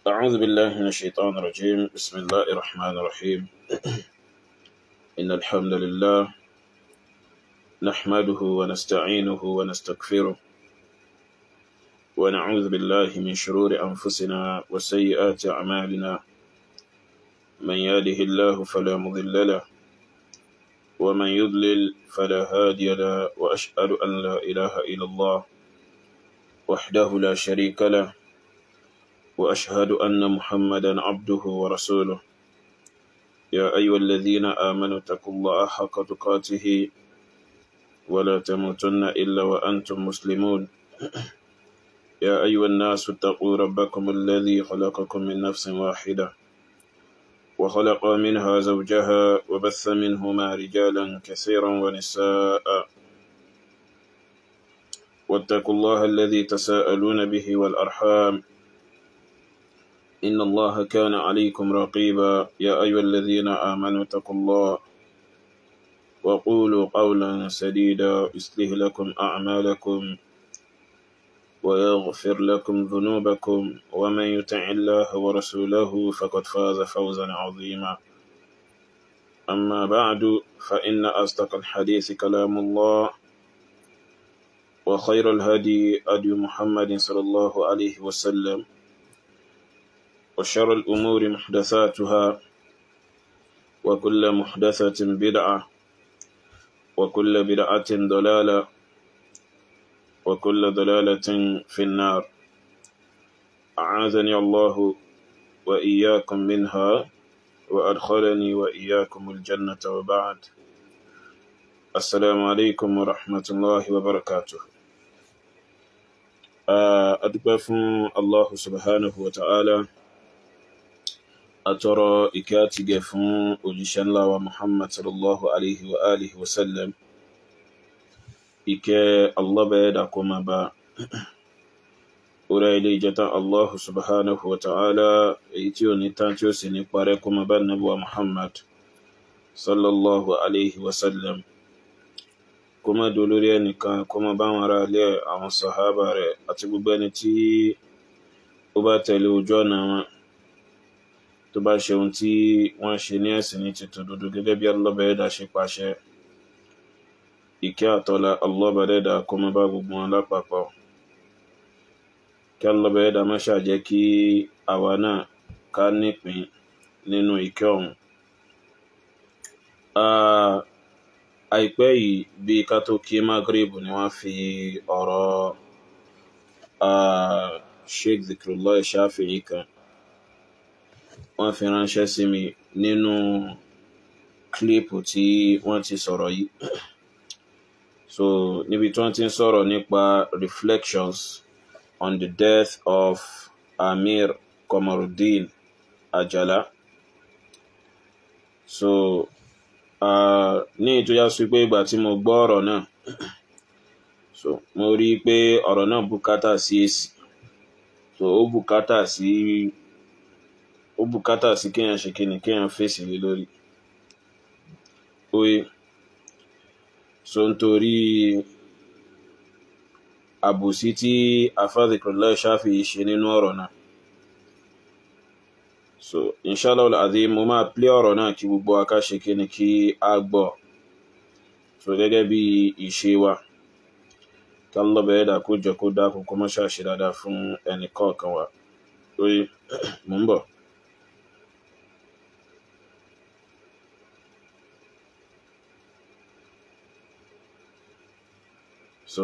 أعوذ بالله من الشيطان الرجيم. بسم الله الرحمن الرحيم. إن الحمد لله نحمده ونستعينه ونستغفره ونعوذ بالله من شرور أنفسنا وسيئات أعمالنا. من يهده الله فلا مضل له ومن يضلل فلا هادي له، وأشهد أن لا إله إلا الله وحده لا شريك له، وأشهد أن محمدا عبده ورسوله. يا أيها الذين آمنوا اتقوا الله حق تقاته ولا تموتن إلا وأنتم مسلمون. يا أيها الناس اتقوا ربكم الذي خلقكم من نفس واحدة وخلق منها زوجها وبث منهما رجالا كثيرا ونساء، واتقوا الله الذي تساءلون به والأرحام إن الله كان عليكم رقيبا. يا أيها الذين آمنوا اتقوا الله وقولوا قولا سديدا يصلح لكم أعمالكم ويغفر لكم ذنوبكم، ومن يطع الله ورسوله فقد فاز فوزا عظيما. أما بعد، فإن أصدق الحديث كلام الله، وخير الهدي هدي محمد صلى الله عليه وسلم، وشر الأمور محدثاتها، وكل محدثة بدعة، وكل بدعة ضلالة، وكل ضلالة في النار. أعاذني الله وإياكم منها وأدخلني وإياكم الجنة، وبعد. السلام عليكم ورحمة الله وبركاته. Adúpẹ́ fún Allah subhanahu wa ta'ala. Atọrọ ìkẹ́ àti ìgẹ̀ fún òjíṣẹ́ ńlá wa Muhammad sallallahu alaihi wa alihi wa sallam. Ìkẹ́ Allah bẹ́ẹ̀ dà kó máa bá orí ilé ìjẹta Allah subhanahu wa ta'ala, èyí tí ò ní tán tí ó sì ní parẹ́, kó máa bá Nábì wa Muhammad sallallahu alaihi wa sallam, kó má dó lórí ẹnìkan, kó má bá wọn ará ilé, àwọn sàhábà rẹ̀ àti gbogbo ẹni tí ó bá tẹ̀lé ojú ọ̀nà wọn, tó bá ṣe ohun tí wọ́n ṣe ní ẹ̀sìn ní ti tòdodo gẹ́gẹ́ bí Allah bẹ́ẹ̀ dà ṣe pàṣẹ. Ìkẹ́ àtọ́lá Allah bẹ́ẹ̀ dà kó má bá gbogbo wọn lápapọ̀. Kí Allah bẹ́ẹ̀ dà má ṣàjẹ́ kí àwa náà ká nípìn nínú ìkẹ́ ọ̀hún. Àìpẹ́ yìí bí ká tó kí Maghrib ni wọ́n fi ọ̀rọ̀ Sheikh Zikrullah Shafi'i kan, wọ́n fi ránṣẹ́ sí mi nínú kílípù tí wọ́n ti sọ̀rọ̀ yìí. So níbi tí wọ́n ti ń sọ̀rọ̀ nípa reflections on the death of Amir Komarudin Ajala. So ní ìtúyà sí pé ìgbà tí mo gbọ́ ọ̀rọ̀ náà, so mo rí i pé ọ̀rọ̀ náà bùkátà sí èsì. So ó bùkátà sí kéèyàn ṣe kíni, kéèyàn fèsì lé lórí. Oye, so nítorí àbòsí tí Afa Zikrullah Shafi'i ṣe nínú ọ̀rọ̀ náà. So inshallah al-azim mo máa plé ọ̀rọ̀ náà kí gbogbo wa ká ṣe kíni, kí a gbọ́. So gẹ́gẹ́ bí ìṣe wa, kí Allah bẹ̀rẹ̀ dà kó jọ kó dákun kó má ṣàṣe dáadáa fún ẹnì kọ̀ọ̀kan wa. Oye, mò ń bọ̀. So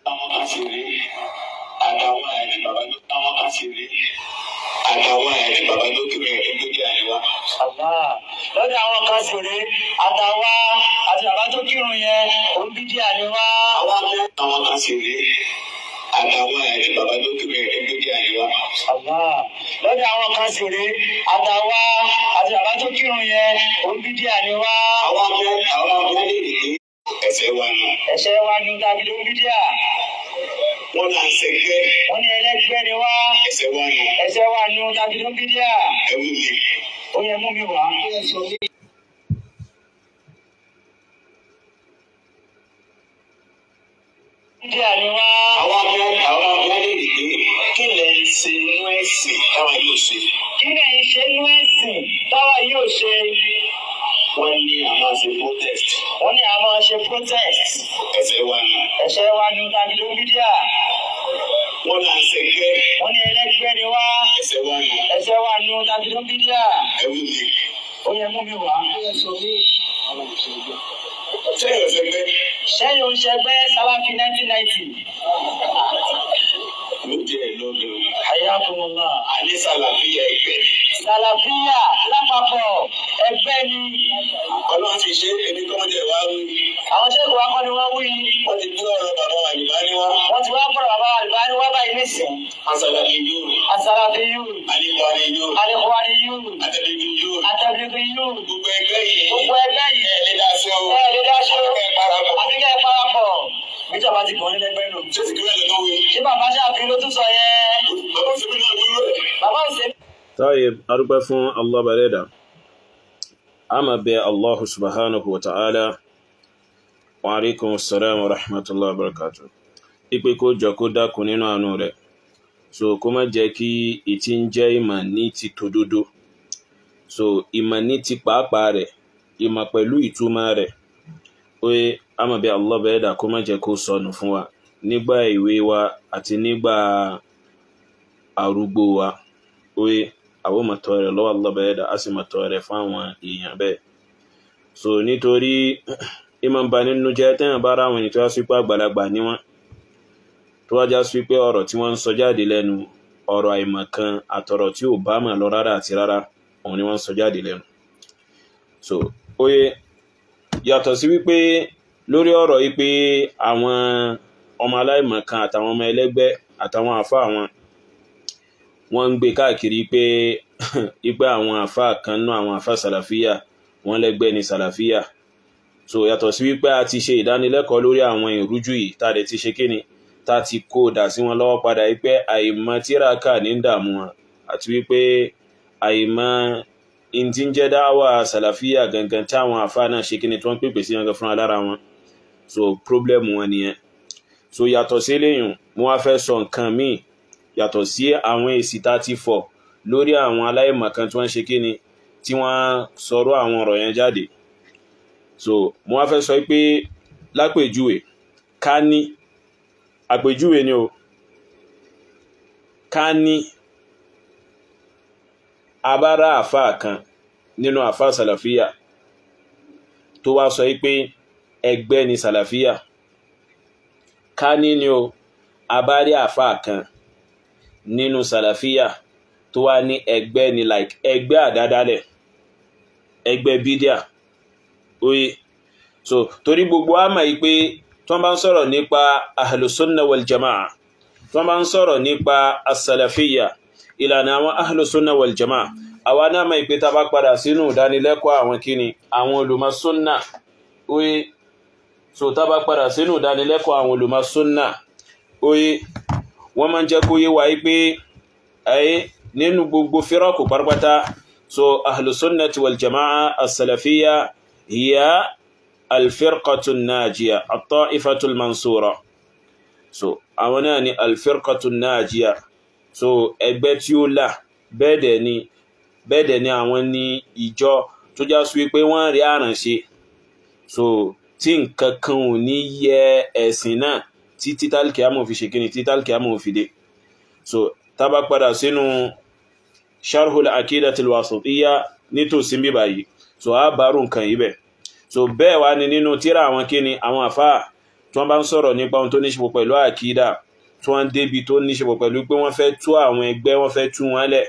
Àwọn kan sì rí àtàwọn àti bàbá ló àwọn kan sì rí àtàwọn àti bàbá lókè rẹ̀ ẹgbẹ́ àríwá. Allah. Lọ́dọ̀ àwọn kan sì rí àtàwa àti bàbá tó kírun yẹn òun bídíà ni wá. Àwọn kan sì rí àtàwọn àti bàbá lókè rẹ̀ ẹgbẹ́ àríwá. Allah. Lọ́dọ̀ àwọn kan sì rí àtàwa àti bàbá tó kírun yẹn òun bídíà ni wá. Àwọn abẹ́ lè rí pé Ẹ̀ṣẹ̀ wa nù. Ẹ̀ṣẹ̀ wa nù tàbí ló ń bídíà. Wọ́n là ń ṣẹgbẹ́. Wọ́n ní ẹlẹ́gbẹ́ ni wá. Ẹ̀ṣẹ̀ wa nù. Ẹ̀ṣẹ̀ wa nù tàbí ló ń bídíà. Ẹ̀wù mi. Ó yẹ mú mi wá. Bídíà ni wá. Àwọn abúlé lè rí pé kí lẹ ń ṣe inú ẹ̀sìn táwa yóò ṣe. Kí lẹ ń ṣe inú ẹ̀sìn táwa yóò ṣe? Wọ́n ní a máa ṣe protest. Wọ́n ní a máa ṣe protest. Ẹ̀ṣẹ̀ wa nù. Ẹ̀ṣẹ̀ wa nù tàbí ló ń bídíà. Wọ́n là ń ṣẹgbẹ́. Wọ́n ní ẹlẹ́gbẹ́ ni wá. Ẹ̀ṣẹ̀ wa nù. Ẹ̀ṣẹ̀ wa nù tàbí ló ń bídíà. Ẹ̀wù mi. Ó yẹ mú mi wá. Sẹ́yìn ọ̀sẹ̀gbẹ́. Sẹ́yìn òṣègbè Sàlàfí 1990. Ló jẹ́ ẹ̀ lọ́dọ̀. Hayyakumullah. Àní Sàlàfíà ẹgbẹ́ ni. Sàlàfíà lápapọ̀ ẹgbẹ́ ni. Ọlọ́run ti ṣe èmi kọ́ jẹ́ wá wí. Àwọn ṣẹ́gun wa kọ́ ni wọ́n wí. Wọ́n ti gbé ọ̀rọ̀ bàbá Àlùbáni wá. Wọ́n ti wá gbọ́dọ̀ bàbá Àlùbáni wá báyìí nísìn. Asàlàfí yóò. Asàlàfí yóò. Alíkwani yóò. Alíkwani yóò. Atẹ̀lẹ́bí yóò. Atẹ̀lẹ́bí yóò. Gbogbo ẹgbẹ́ yìí. Gbogbo ẹgbẹ́ yìí. Ẹ lè dá sí o. Ẹ lè dá sí o. Àbíkẹ́ parapọ̀. Àbíkẹ́ parapọ̀. Bíjọba ti kàn ní lẹ́gbẹ́ nù. Ṣé ti kílẹ̀ lọ́wọ́ wí? Ṣé bàbá ṣáàfin ló tún sọ yẹn? Bàbá òṣèlú náà wúlò ẹ̀. Bàbá òṣèlú. Tayyib, arúgbẹ́ fún Allah bareda. A máa bẹ Allahu subhanahu wa ta'ala. Wa alaikum assalam wa rahmatullahi wa barakatuh. Ipe kó jọ kó dákun nínú àánú rẹ̀. So kó má jẹ́ kí ìtí ń jẹ́ ìmọ̀ ní ti tòdodo. So ìmọ̀ ní ti pàápàá rẹ̀, ìmọ̀ pẹ̀lú ìtumọ̀ rẹ̀. Oye, a máa bẹ Allah bareda kó má jẹ́ kó sọnù fún wa nígbà ìwé wa àti nígbà arúgbó wa. Oye, àwọn máa tọrọ rẹ̀ lọ́wọ́ Allah bareda, a sì máa tọrọ rẹ̀ fún àwọn èèyàn bẹ́ẹ̀. So nítorí ìmọ̀ ń ba nínú jẹ́ tẹ́yàn bá ra àwọn ènìyàn tó wá sí pé àgbàlagbà ni wọ́n, tó wá já sí pé ọ̀rọ̀ tí wọ́n ń sọ jáde lẹ́nu ọ̀rọ̀ àìmọ̀kan àtọ̀rọ̀ tí ò bá mà lọ rárá àti rárá òun ni wọ́n ń sọ jáde lẹ́nu. So oye, yàtọ̀ sí wípé lórí ọ̀rọ̀ yìí pé àwọn ọmọ aláìmọ̀kan àtàwọn ọmọ ẹlẹ́gbẹ́ àtàwọn àfa àwọn wọ́n ń gbé káàkiri pé ipe àwọn àfa kan náà àwọn àfa sàlàfíà wọ́n lẹ́gbẹ́ ní sàlàfíà. So yàtọ̀ sí wípé a ti ṣe ìdánilẹ́kọ̀ọ́ lórí àwọn ìrújú yìí tá a dẹ̀ ti ṣe kíni tá a ti kó dà sí wọn lọ́wọ́ padà wípé àìmọ̀ tíraka ní ń dààmú wọn àti wípé àìmọ̀ ìntí ń jẹ́ dáwà sàlàfíà gangan tí àwọn àfa náà ṣe kíni tí wọ́n pèpè sí gangan fúnra lára wọn. So problem wọn nìyẹn. So yàtọ̀ sí eléyìí mo wá fẹ́ sọ nǹkan míì yàtọ̀ sí àwọn èsì tá a ti fọ̀ lórí àwọn aláìmọ̀kan tí wọ́n ṣe kíni tí wọ́n sọ̀rọ̀ àwọn ọ̀rọ̀ yẹn jáde. So mo wá fẹ́ sọ pé lápèjúwe ká ní àpèjúwe ni o, ká ní abára àfáà kan nínú àfáà sàlàfíà tó wá sọ pé ẹgbẹ́ ni sàlàfíà. Ká ní ni o, abárí àfáà kan nínú sàlàfíà tó wá ní ẹgbẹ́ ni like ẹgbẹ́ àdádálẹ̀, ẹgbẹ́ bídíà. Oye, so torí gbogbo a mọ̀ yìí pé tí wọ́n bá ń sọ̀rọ̀ nípa ahlùsúnnà wal jama'a, tí wọ́n bá ń sọ̀rọ̀ nípa asàlàfíà, ìlànà àwọn ahlùsúnnà wal jama'a, àwa náà mọ̀ yìí pé tá bá padà sínú ìdánilẹ́kọ̀ọ́ àwọn kíni àwọn olùmọ̀súnnà. Oye, so tá bá padà sínú ìdánilẹ́kọ̀ọ́ àwọn olùmọ̀súnnà, oye, wọ́n máa ń jẹ́ kó yé wa yìí pé ayé nínú gbogbo fírọ́kù pátápátá, so ahlùsúnnà wal jama'a asàlàfíà hiya alfirqatu najiya at-ta'ifatu al-mansura. So àwọn náà ni alfirqatu najiya, so ẹgbẹ́ tí ó là, bẹ́ẹ̀ dẹ̀ ni àwọn ní ìjọ tó já sí wípé wọ́n rí àrànṣe, so tí nǹkan kan ò ní yẹ ẹ̀sìn náà tí títàlìkì àmọ́ fi ṣe kíni, títàlìkì àmọ́ fi dé. So tá bá padà sínú sharhul aqidatil wasitiyya nítòsí bíbáyìí, so a bá rú nǹkan yìí bẹ̀. So bẹ́ẹ̀ wá ní nínú tírà àwọn kíni àwọn àfáà tí wọ́n bá ń sọ̀rọ̀ nípa ohun tó ní ṣe pẹ̀lú àkídà, tí wọ́n débi tó ní ṣe pẹ̀lú pé wọ́n fẹ́ tú àwọn ẹgbẹ́, wọ́n fẹ́ tú wọn lẹ̀.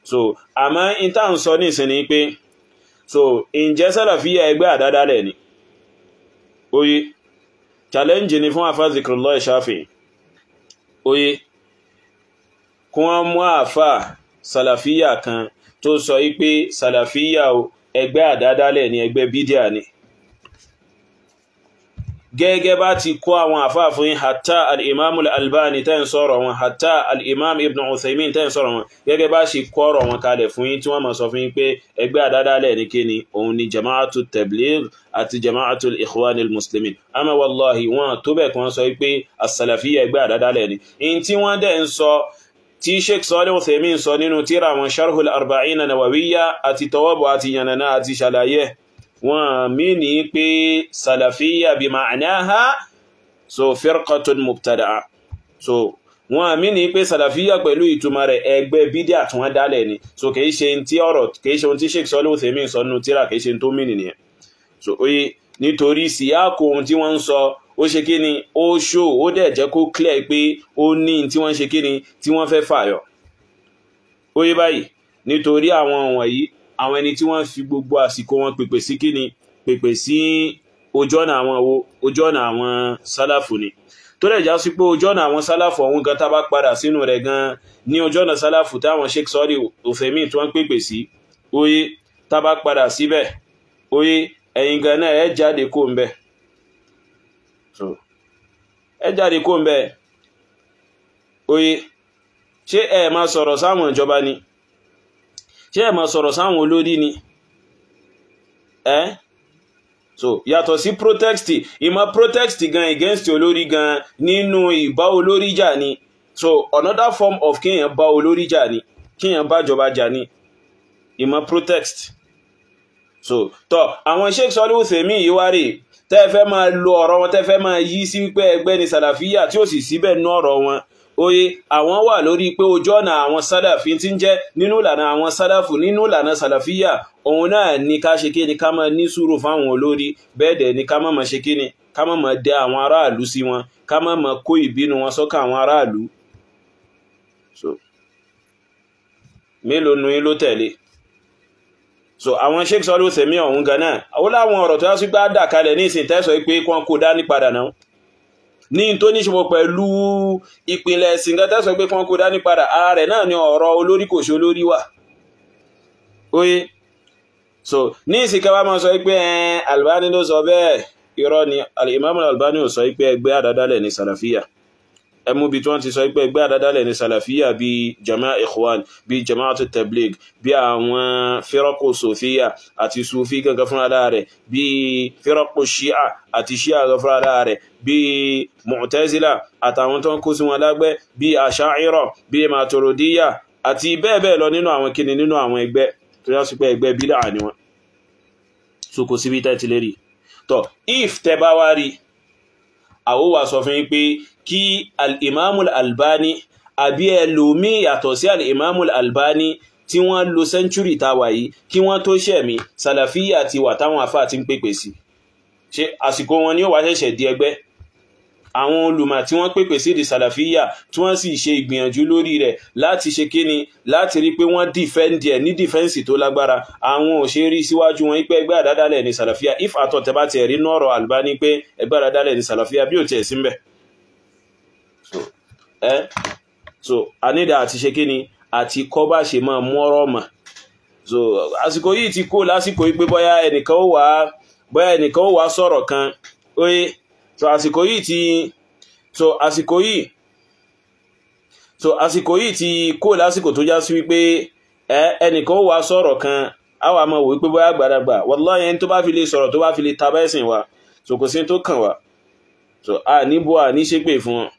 So àmọ́ in tá ń sọ ní ìsìn ni pé so ǹjẹ́ sàlàfíà ẹgbẹ́ àdádálẹ̀ ni? Oye, challenge ni fún àfáà Zikrullah Shafi'i. Oye, kí wọ́n mú àfáà sàlàfíà kan tó sọ yí pé sàlàfíà o ẹgbẹ́ àdádálẹ̀ ni, ẹgbẹ́ bídíà ni. Gẹ́gẹ́ bá ti kó àwọn àfáà fún yín, hatta al-imam al-Albani tẹ́ ń sọ̀rọ̀ wọn, hatta al-imam ibn Uthaymin tẹ́ ń sọ̀rọ̀ wọn, gẹ́gẹ́ bá ṣe kó ọ̀rọ̀ wọn kalẹ̀ fún yín tí wọ́n máa sọ fún yín pé ẹgbẹ́ àdádálẹ̀ ní kíni, òun ni jama'atu tabligh àti jama'atu al-ikhwan al-muslimin. Ama wallahi wọn tó bẹ̀ kí wọ́n sọ pé as-salafiyya ẹgbẹ́ àdádálẹ̀ ni. In tí wọ́n dẹ̀ ń sọ tí Sheikh Salih Uthaymin sọ nínú tírà wọn Sharhul Arba'ina Nawawiyya àti tọwọ́bọ̀ àti yànnàná àti ṣàlàyé wọ́n mí ní pé salafiyya bí ma'naha so firqatun mubtada'a. So wọ́n mí ní pé salafiyya pẹ̀lú ìtumọ̀ rẹ̀ ẹgbẹ́ bídíà tí wọ́n dálẹ̀ ni. So kìí ṣe tí ọ̀rọ̀, kìí ṣe ohun tí Sheikh Salih Uthaymin sọ nínú tírà, kìí ṣe tó mí nìyẹn. So oye nítorí síyáàkó ohun tí wọ́n ń sọ ó ṣe kí ni, ó ṣó, ó dẹ̀ jẹ́ kó clear pé ó ní tí wọ́n ṣe kí ni tí wọ́n fẹ́ fàyọ. Oye báyìí nítorí àwọn wọ̀nyí, àwọn ẹni tí wọ́n fi gbogbo àsìkò wọn pèpè sí kíni, pèpè sí ojú ọ̀nà àwọn wo, ojú ọ̀nà àwọn sálàfù ni. Tó dẹ̀ já sí pé ojú ọ̀nà àwọn sálàfù ọ̀hún gan tá bá padà sínú rẹ̀ gan ní ojú ọ̀nà sálàfù táwọn Sheikh Salih Uthaymin tí wọ́n pèpè sí, oye tá bá padà síbẹ̀, oye ẹ̀yin gan náà ẹ jáde kó ń bẹ̀. So ẹ jáde kó ń bẹ̀. Oye ṣé ẹ máa sọ̀rọ̀ sáwọn ìjọba ni? Ṣé ẹ máa sọ̀rọ̀ sáwọn olórí ni? So yàtọ̀ sí protest, ìmọ̀ protest gan against olórí gan nínú ìbá olórí jà ni. So another form of kéèyàn bá olórí jà ni, kéèyàn bá jọba jà ni, ìmọ̀ protest. So tọ́ àwọn Sheikh Salih Uthaymin yìí wá rè tẹ́ fẹ́ máa lo ọ̀rọ̀ wọn, tẹ́ fẹ́ máa yí sí wípé ẹgbẹ́ ni sàlàfíà tí ó sì síbẹ̀ nú ọ̀rọ̀ wọn. Oye àwọn wà lórí pé ojú ọ̀nà àwọn sálàfí tí ń jẹ́ nínú ìlànà àwọn sálàfù, nínú ìlànà sàlàfíà, òun náà ni ká ṣe kíni, ká máa ní sùúrù fáwọn olórí, bẹ́ẹ̀ dẹ̀ ni ká má máa ṣe kíni, ká má máa dẹ àwọn aráàlú sí wọn, ká má máa kó ìbínú wọn sọ́kàn àwọn aráàlú. So mélòó nu yín ló tẹ̀lé? So àwọn Sheikh Salih Uthaymin ọ̀hún gan náà àwọn láwọn ọ̀rọ̀ tó yá sí pé á dà kalẹ̀ ní ìsìn tẹ́sọ̀ pé kí wọ́n kó dání padà náà ní tó ní ṣe pẹ̀lú ìpìlẹ̀ ẹ̀sìn gan tẹ́sọ̀ pé kí wọ́n kó dání padà, ara rẹ̀ náà ni ọ̀rọ̀ olórí kò ṣe olórí wà. Oye so ní ìsìn kẹwàá máa sọ pé Albani ló sọ bẹ́ẹ̀, irọ́ ni. Al-Imam Albani ò sọ pé ẹgbẹ́ àdádálẹ̀ ní sàlàfíà. Ẹmú bí tí wọ́n ti sọ pé ẹgbẹ́ àdádálẹ̀ ní sàlàfíà bí jama'a ikhwan, bí jama'atu tabligh, bí àwọn fírọ́kù sofiya àti sufi gangan fún ara rẹ̀, bí fírọ́kù shia àti shia gangan fún ara rẹ̀, bí mu'tazila àtàwọn tó ń kó sí wọn lágbẹ́, bí asha'ira, bí maturidiyya àti bẹ́ẹ̀ bẹ́ẹ̀ lọ nínú àwọn kíni, nínú àwọn ẹgbẹ́ tó yá sí pé ẹgbẹ́ bídà ni wọn. So kò síbi tẹ́ ti lè rí. Tọ́ if tẹ́ bá wá rí, àwọ́ wà sọ fún yín pé kí al-Imamul Albani àbí ẹlòmí yàtọ̀ sí al-Imamul Albani tí wọ́n lo sẹ́ńtúrì táwà yìí kí wọ́n tó ṣẹ̀mí, sàlàfíà ti wà táwọn àfáà ti ń pèpè sí. Ṣé àsìkò wọn ni ó wá ṣẹ̀ṣẹ̀ di ẹgbẹ́? Àwọn olùmọ̀ tí wọ́n pèpè sí di sàlàfíà tí wọ́n sì ṣe ìgbìyànjú lórí rẹ̀ láti ṣe kíni, láti rí pé wọ́n dìfẹ́ǹdì ẹ̀ ní dìfẹ́ǹsì tó lágbára, àwọn ò ṣe rí síwájú wọn pé ẹgbẹ́ àdádálẹ̀ ní sàlàfíà. If àtọ̀ tẹ́ bá tiẹ̀ rí nọ́ọ̀rọ̀ Albani pé ẹgbẹ́ àdádálẹ̀ ní sàlàfíà bí ò tiẹ̀ sí mbẹ̀. So anídà àti ṣe kíni àti kọ́ bá ṣe máa mú ọ̀rọ̀ mọ̀. So àsìkò yìí ti kó lásìkò yìí pé bóyá ẹnìkan ó wá sọ̀rọ̀ kan, oye so àsìkò yìí ti so àsìkò yìí ti kó lásìkò tó já sí wípé ẹnìkan ó wá sọ̀rọ̀ kan, á wà máa wò wípé bóyá gbàdàgbà, wallahi ẹni tó bá fi lè sọ̀rọ̀ tó bá fi lè ta bá ẹ̀sìn wa, so kò sí tó kàn wá. So a níbo a ní ṣépè fún wọn.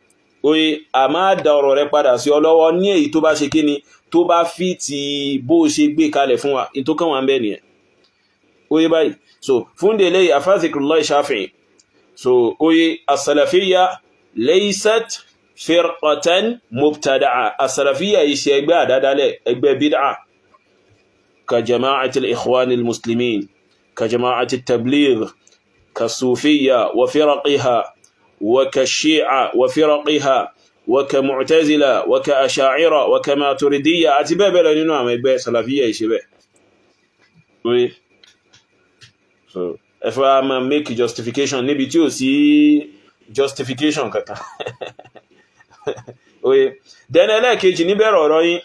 Oye a máa da ọ̀rọ̀ rẹ padà sí ọ lọ́wọ́ ní èyí tó bá ṣe kíni, tó bá fi ti bó ṣe gbé kalẹ̀ fún wa, ní tó kàn wá ń bẹ̀ nìyẹn. Oye báyìí so fún délé afáàzikrullahi Shafi'i. So oye as-salafiyya laysat firqatan mubtada'a, as-salafiyya iṣẹ́ ẹgbẹ́ àdádálẹ̀, ẹgbẹ́ bid'a, ka jama'atil ikhwan al-muslimin, ka jama'atit tabligh, ka sufiyya wa firaqiha, wa ka shi'a wa firaqiha, wa ka mu'tazila wa ka asha'ira wa ka maturidiyya àti bẹ́ẹ̀ bẹ́ẹ̀ lọ nínú àwọn ẹgbẹ́ salafiyya iṣẹ́ bẹ́ẹ̀. Oye so ẹ fẹ́ máa make justification níbi tí ò sí justification kankan. Oye then ẹlẹ́ẹ̀kejì níbẹ̀rẹ̀ ọ̀rọ̀ yín,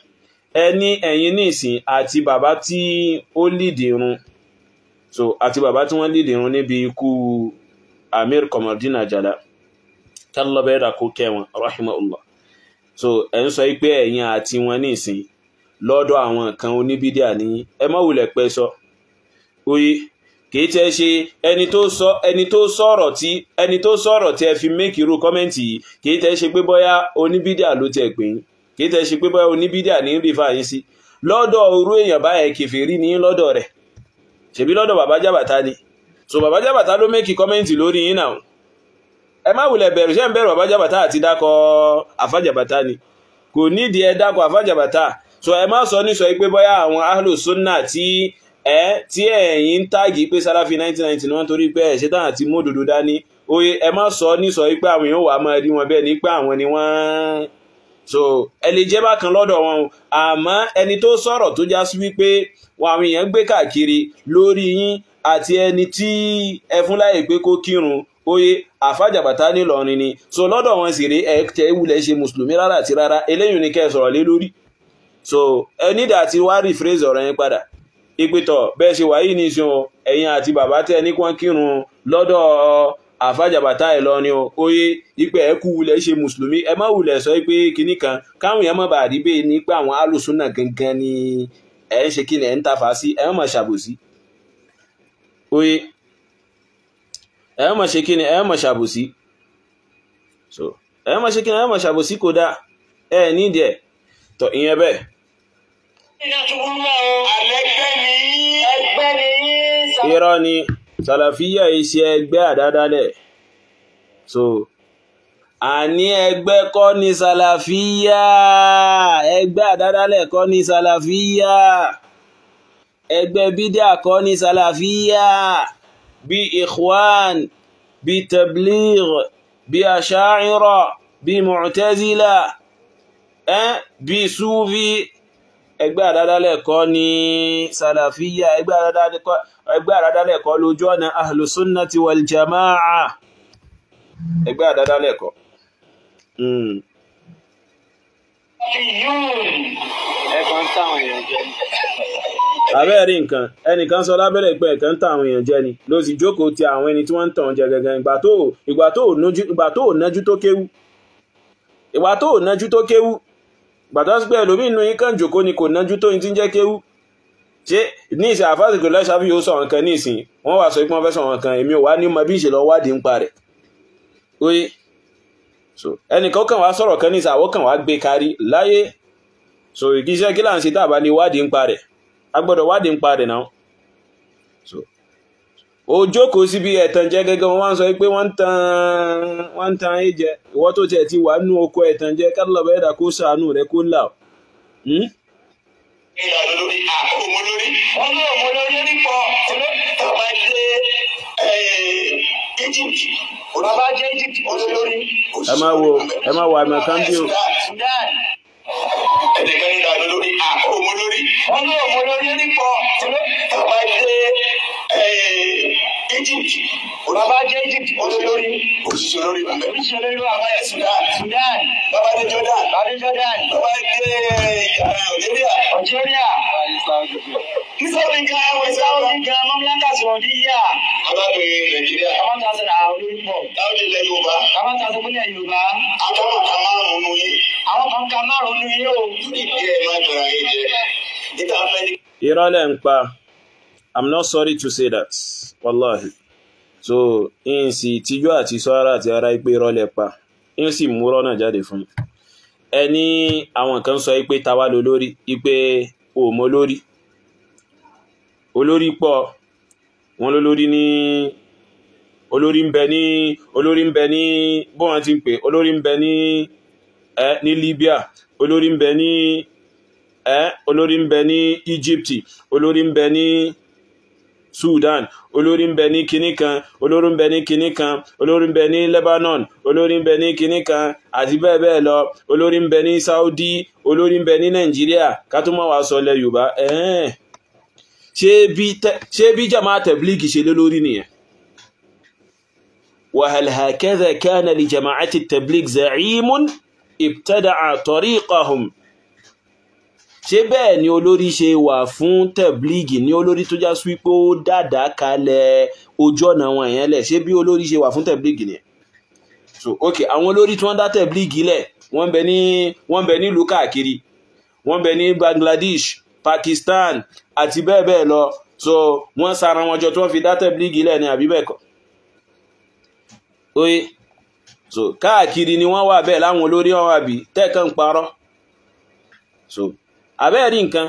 ẹni ẹ̀yin ní ìsìn àti bàbá tí ó lead irun, so àti bàbá tí wọ́n lead irun níbi ikú Amir Komardin Ajala kálọ́bẹ̀ẹ́dà kó kẹ́ wọn rahimahullah. So ẹ̀ ń sọ pé ẹ̀yin àti wọn ní ìsìn lọ́dọ̀ àwọn kan oníbídíà ní ẹ má wulẹ̀ pẹ́ sọ. Oye kìí tẹ́ ṣe ẹni tó sọ̀rọ̀ tí ẹni tó sọ̀rọ̀ tí ẹ fi make irú kọ́mẹ́ǹtì yìí, kìí tẹ́ ṣe pé bóyá oníbídíà ló tẹ̀ pé yín, kìí tẹ́ ṣe pé bóyá oníbídíà ní rí fa yín sí. Lọ́dọ̀ orú èèyàn báyẹn kèfèrí ní lọ́dọ̀ rẹ̀, ṣèbí lọ́dọ̀ bàbá Jàbàtà ni. So bàbá Jàbàtà ló make kọ́mẹ́ǹtì lórí yín náà. Ẹ má wulẹ̀ bẹ̀rù, ṣé ń bẹ̀rù bàbá Jàbàtà àti dákọ̀ àfá Jàbàtà ni? Kò nídìí ẹ dákọ̀ àfá Jàbàtà. So ẹ má sọ ní sọ pé bóyá àwọn ahlu sunna tí ẹ tí ẹ̀yin ń táàgì pé Salafi 1990 ni wọ́n torí pé ẹ̀ ṣetán àti mú òdodo dání. Oye ẹ má sọ ní sọ pé àwọn èèyàn wà máa rí wọn bẹ́ẹ̀ ní pé àwọn ni wọ́n. So ẹ lè jẹ́ bákan lọ́dọ̀ wọn o, àmọ́ ẹni tó sọ̀rọ̀ tó já sí wípé wọn àwọn èèyàn gbé káàkiri lórí yín àti ẹni tí ẹ fún láyè pé kó kírun, oye àfá Jàbàtà nílọrin ni. So lọ́dọ̀ wọn sì rí ẹ tẹ́ wulẹ̀ ṣe mùsùlùmí rárá àti rárá, eléyìí ni kẹ́ ẹ sọ̀rọ̀ lé lórí. So ẹ nídà tí wá rephrase ọ̀rọ̀ yẹn padà ìpìtọ̀ bẹ́ẹ̀ ṣe wà yìí ní ìṣun ẹ̀yin àti bàbá tẹ́ ní kí wọ́n kírun lọ́dọ̀ àfá Jàbàtà Ìlọrin o, oye ìpẹ́ ẹ kú wulẹ̀ ṣe mùsùlùmí, ẹ má wulẹ̀ sọ pé kinní kan káwọn èèyàn má bàa rí bẹ́ẹ̀ ní pé àwọn alùsùnà gangan ni ẹ̀ ń ṣe kíni ẹ̀ ń tafà sí, ẹ̀ má ṣàbòsí. Oye ẹ̀ má ṣe kíni ẹ̀ má ṣàbòsí. So ẹ̀ má ṣe kíni ẹ̀ má ṣàbòsí kò dáa, ẹ̀ nídìí ẹ̀ tọ̀ ìyẹn bẹ́ẹ̀. Irọ́ ni Sàlàfíyà iṣẹ́ ẹgbẹ́ àdádálẹ̀. So àní ẹgbẹ́ kọ́ ni Sàlàfíyà, ẹgbẹ́ àdádálẹ̀ kọ́ ni Sàlàfíyà, ẹgbẹ́ bídíà kọ́ ni Sàlàfíyà, bí Ikhwan, bí Tabligh, bí Asha'ira, bí Mu'tazila, bí Sufi. Ẹgbẹ́ àdádálẹ̀ kọ́ ni Sàlàfíyà, ẹgbẹ́ àdádálẹ̀ kọ́ lójú ọ̀nà Ahlus Sunnati wal Jama'a, ẹgbẹ́ àdádálẹ̀ kọ́. Abẹ́ẹ̀rí nǹkan, ẹnìkan sọ lábẹ́rẹ̀ pé ẹ̀kan ń tàn àwọn èèyàn jẹ ni, ló sì jókòó ti àwọn ẹni tí wọ́n ń tàn jẹ gangan. Ìgbà tó nájú tó kéwú, ìgbà tó nájú tó kéwú, gbàtọ́ sí pé ẹlòmí inú yín kàn jòkó ni kò nájú tó yín tí ń jẹ́ kéwú. Ṣé ní ìsìn àfáàsìkò lẹ́sàbí yóò sọ̀rọ̀ kan ní ìsìn, wọ́n wà sọ pé wọ́n fẹ́ sọ̀rọ̀ kan, èmi ò wá ní mọ bí ìṣe lọ wádìí ń pa rẹ̀. Oye so ẹnìkan kàn wá sọ̀rọ̀ kan ní ìsìn, àwọn kàn wá gbé kárí láyé. So ìkíṣẹ́ kí là ń ṣe tá a bá lè wádìí ń pa rẹ̀, a gbọ́dọ̀ wádìí ń pa rẹ̀ náà. So ó jókòó síbi ẹ̀tàn jẹ gẹ́gẹ́, wọ́n wá ń sọ pé wọ́n ń tan ayé jẹ. Ìwọ tó tiẹ̀ ti wà nínú oko ẹ̀tàn jẹ, kálọ̀bẹ̀ ẹ̀dà kó ṣàánú rẹ kó là. Ẹ má wo àmì kan bí o. Bàbá jẹ́ Egypt olórí. Òṣìṣẹ́ olórí bàbá. Òṣìṣẹ́ olórí bàbá jẹ́ Sudan. Sudan. Bàbá dé Jordan. Bàbá dé Jordan. Bàbá dé Algeria. Algeria. Ní Saudi gan àwọn Saudi gan Mamlaka Saudiya. Bàbá bèrè Nàìjíríà. Àwọn ta sọ̀rọ̀ àwọn olórí pọ̀. Saudi ilẹ̀ Yorùbá. Àwọn ta sọ̀rọ̀ ilẹ̀ Yorùbá. Àwọn kan márùn-ún nù yín. Àwọn kan ka márùn-ún nù yín o. Ìdí ẹ̀ máa jọra yín jẹ. Ìta fẹ́ ní. Irọ́ lẹ̀ ń pa. I'm not sorry to say that. Wallahi. So in sì tijú àti sọ́ra àti ara pé irọ́ lẹ pa, in sì múrọ́ náà jáde fún mi. Ẹni àwọn kan sọ pé tàwa ló lórí, pé ò mọ lórí, olórí pọ̀, wọ́n lólórí ní olórí ń bẹ ní olórí ń bẹ ní bó wọ́n ti ń pè olórí ń bẹ ní ní Libya, olórí ń bẹ ní olórí ń bẹ ní Egypt, olórí ń bẹ ní Sudan, olórí ń bẹ ní kinní kan, olórí ń bẹ ní kinní kan, olórí ń bẹ ní Lebanon, olórí ń bẹ ní kinní kan àti bẹ́ẹ̀ bẹ́ẹ̀ lọ, olórí ń bẹ ní Saudi, olórí ń bẹ ní Nàìjíríà, ká tó má wá sọ ilẹ̀ Yorùbá. Ṣé bí Jamaat Tabligh ṣe lé lórí nìyẹn? وهل هكذا كان لجماعة التبليغ زعيم ابتدع طريقهم؟ Ṣé bẹ́ẹ̀ ni olórí ṣe wà fún tẹ̀blígì, ní olórí tó já sí wípé ó dàdá kalẹ̀ ojú ọ̀nà wọn yẹn lẹ̀. Ṣé bí olórí ṣe wà fún tẹ̀blígì nìyẹn? So ok, àwọn olórí tí wọ́n dá tẹ̀blígì lẹ̀, wọ́n bẹ nílùú káàkiri, wọ́n bẹ ní Bangladesh, Pakistan àti bẹ́ẹ̀ bẹ́ẹ̀ lọ. So wọ́n sara wọn jọ tí wọ́n fi dá tẹ̀blígì lẹ̀ ní àbí bẹ́ẹ̀ kọ́? Oye, so káàkiri ni wọ́n wà bẹ́ẹ̀ láwọn olórí wọn wà bí tẹ́ẹ̀kan parọ́. So àbẹ́ẹ̀ rí nǹkan.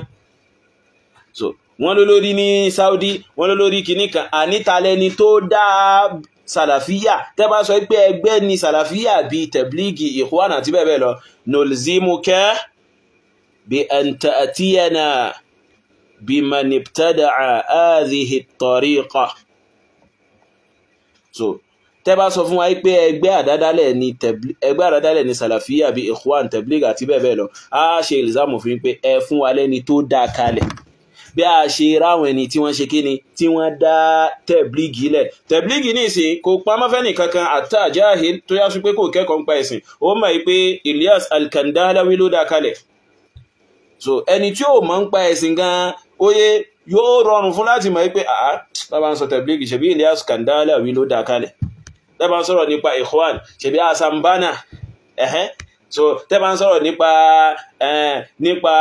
So wọ́n lólórí ní Saudi, wọ́n lólórí kìíní kan. Ànítalẹ́ni tó dá sàlàfíà? Tẹ́ bá sọ pé ẹgbẹ́ ni sàlàfíà bíi tẹ̀blígì, ìhúwánà àti bẹ́ẹ̀ bẹ́ẹ̀ lọ, nulzimuka bí an ta'tiyana biman ibtada'a hadhihi at-tariqa. So tẹ́ bá sọ fún wa pé ẹgbẹ́ àdádálẹ̀ ni sàlàfíà bíi ìhúwán, tẹ̀blígì àti bẹ́ẹ̀ bẹ́ẹ̀ lọ, a ṣe ìlzámù fún pé ẹ fún wa lẹ́ni tó dá kalẹ̀, bí a ṣe ráwọn ẹni tí wọ́n ṣe kíni tí wọ́n dá tẹ̀blígì lẹ̀. Tẹ̀blígì ní ìsìn kò pamọ́ fẹ́ni kankan, àtà jahil tó yá sí pé kò kẹ́kọ̀ọ́ nípa ẹ̀sìn, ó mọ̀ pé Ilyas Al-Kandalawi ló dá kalẹ̀. So ẹni tí ó mọ̀ nípa ẹ̀sìn gan, óyé yóò rọrùn fún láti mọ̀ pé àá tábà ń sọ tẹ̀blígì ṣebí Ilyas Kandalawi ló dá kalẹ̀, tábà ń sọ̀rọ̀ nípa Ikhwan ṣebí Asambana, ẹ̀hẹ́n. So tẹ́ bá ń sọ̀rọ̀ nípa nípa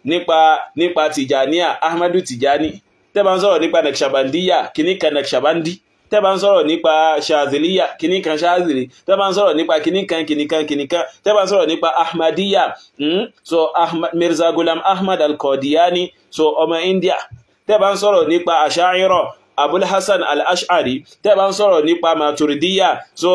nípa nípa Tìjàníà, Ahmadu Tìjàní, tẹ́ bá ń sọ̀rọ̀ nípa Naqshbandiyya, kìíní kan Naqshbandi, tẹ́ bá ń sọ̀rọ̀ nípa Shaziliya, kìíní kan Shazili, tẹ́ bá ń sọ̀rọ̀ nípa kìíní kan kìíní kan kìíní kan, tẹ́ bá ń sọ̀rọ̀ nípa Ahmadiyya, so Mirza Ghulam Ahmad Al-Qadiani, so ọmọ India, tẹ́ bá ń sọ̀rọ̀ nípa Asha'ira, Abul Hasan Al-Ash'ari, tẹ́ bá ń sọ̀rọ̀ nípa Maturidiyya, so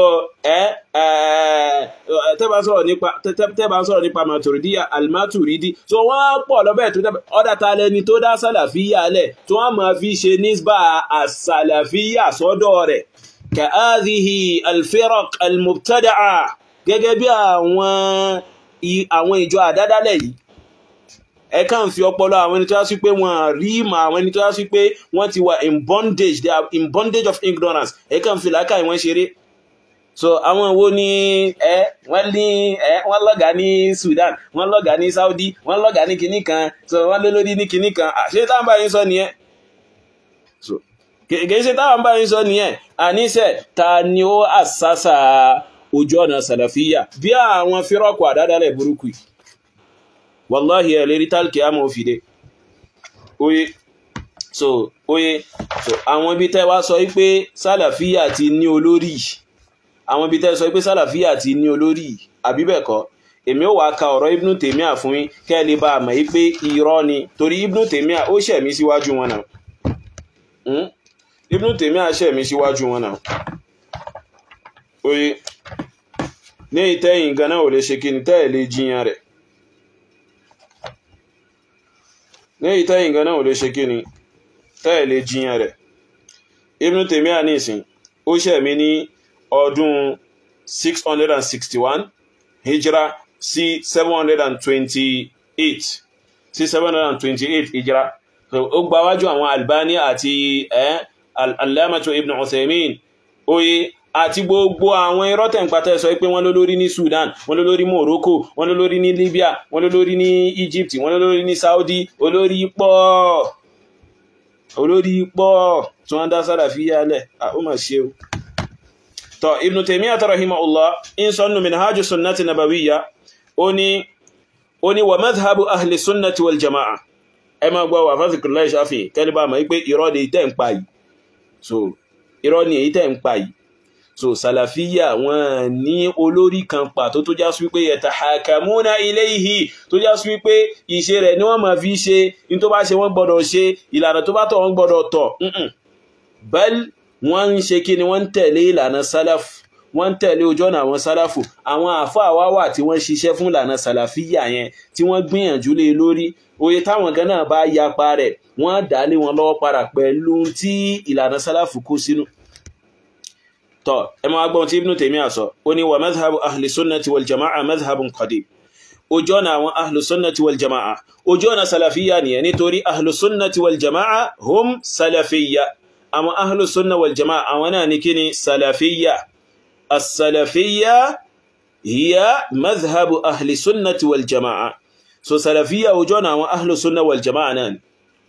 tẹ́ bá ń sọ̀rọ̀ nípa Maturidiyya, Al-Maturidi, so wọ́n pọ̀ lọ́bẹ̀ tó tẹ́ ọ̀dà ta lẹni tó dá sàlàfíyà lẹ̀ tí wọ́n máa fi ṣe nísbà àsàlàfíyà sọ́dọ̀ rẹ̀, ka'adhihi al-firaq al-mubtada'a, gẹ́gẹ́ bí àwọn ìjọ àdádálẹ̀ yìí. Ẹ kàn fi ọpọlọ àwọn ẹni tó yá sí pé wọ́n rí mà, àwọn ẹni tó yá sí pé wọ́n ti wà in bondage, they are in bondage of ignorance, ẹ kàn fi làákàyè wọn ṣeré. So àwọn wo ni wọ́n ní wọ́n lọ́gàá ní Sudan, wọ́n lọ́gàá ní Saudi, wọ́n lọ́gàá ní kinní kan, so wọ́n lólórí ní kinní kan. Ṣé táwọn bá yín sọ nìyẹn? So kìí ṣe táwọn bá yín sọ nìyẹn. Àníṣe ta ni ó àṣàṣà ojú ọ̀nà sàlàfíà bí àwọn fírọ́kù àdádálẹ̀ burúkú yìí? Wallahi ẹ̀ lérí tálkì àmọ́ òfìdé. Oye, so oye, so àwọn ibi tẹ́ wá sọ wípé sàlàfíà ti ní olórí, àwọn ibi tẹ́ sọ wípé sàlàfíà ti ní olórí, àbí bẹ́ẹ̀ kọ́? Èmi ó wá ka ọ̀rọ̀ Ibn Taymiyyah fún yín kẹ́ lè bá a mọ̀ wípé irọ́ ni, torí Ibn Taymiyyah ó ṣẹ̀mí síwájú wọn náà. Ibn Taymiyyah ṣẹ̀mí síwájú wọn náà. Oye, ní ìtẹ́yìn gan náà ò lè ṣe kí ni tẹ́ ẹ̀ lè jiyàn rẹ̀. Ní ìtẹ́yìn gan náà ò lè ṣe kí ni tẹ́ lè jiyàn rẹ̀. Ibn Taymiyyah ní ìsìn ó ṣẹ̀mí ní ọdún 661 hijra sí 728, sí 728 hijra. So ó gbáwájú àwọn Albani àti Allamatu Ibn Uthaymin, oye, àti gbogbo àwọn irọ́ tẹ̀ ń patẹ́ sọ pé wọ́n lólórí ní Sudan, wọ́n lólórí Morocco, wọ́n lólórí ní Libya, wọ́n lólórí ní Egypt, wọ́n lólórí ní Saudi. Olórí pọ̀, olórí pọ̀ tí wọ́n dá sàlàfíà lẹ̀. Ó mà ṣe o. Tọ́ Ibn Taymiyyah rahimahullah ń sọ nínú Minhaju Sunnati Nabawiyya, ó ní wa madhhabu ahli sunnati wal jama'a. Ẹ máa gbọ́ wà fásitì Shafi'i kẹ́lẹ́ bá mọ̀ pé irọ́ ni èyí tẹ́ ń pa yìí. So irọ́ ni èyí tẹ́ ń pa yìí. So sàlàfíà wọ́n ní olórí kan pàtó tó já sí wípé yatahakamuna ilayhi, tó já sí wípé ìṣe rẹ̀ ni wọ́n máa fi ṣe, ní tó bá ṣe wọ́n gbọ́dọ̀ ṣe, ìlànà tó bá tọ̀ wọ́n gbọ́dọ̀ tọ̀. Bal wọ́n ń ṣe kí ni, wọ́n ń tẹ̀lé ìlànà sálàfù, wọ́n ń tẹ̀lé ojú ọ̀nà àwọn sálàfù. Àwọn àfáà wá wà tí wọ́n ṣiṣẹ́ fún ìlànà sàlàfíà yẹn, tí wọ́n gbìyànjú lé lórí. Oye táwọn gan náà bá yapa rẹ̀, wọ́n dá lé wọn lọ́wọ́ padà pẹ̀lú tí ìlànà sálàfù kó sínú. Tọ́ ẹ máa gbọ́n tí Ibn Taymiyyah sọ, ó ní wa madhhabu ahli sunnati wal jama'a madhhabun qadim. Ojú ọ̀nà àwọn ahli sunnati wal jama'a, ojú ọ̀nà sàlàfíà nìyẹn, nítorí ahli sunnati wal jama'a hum sàlàfíyà. Àwọn ahli sunna wal jama'a àwọn náà ní kíni sàlàfíyà. As-salafiyya hiya madhhabu ahli sunnati wal jama'a. So sàlàfíyà ojú ọ̀nà àwọn ahli sunna wal jama'a náà ni.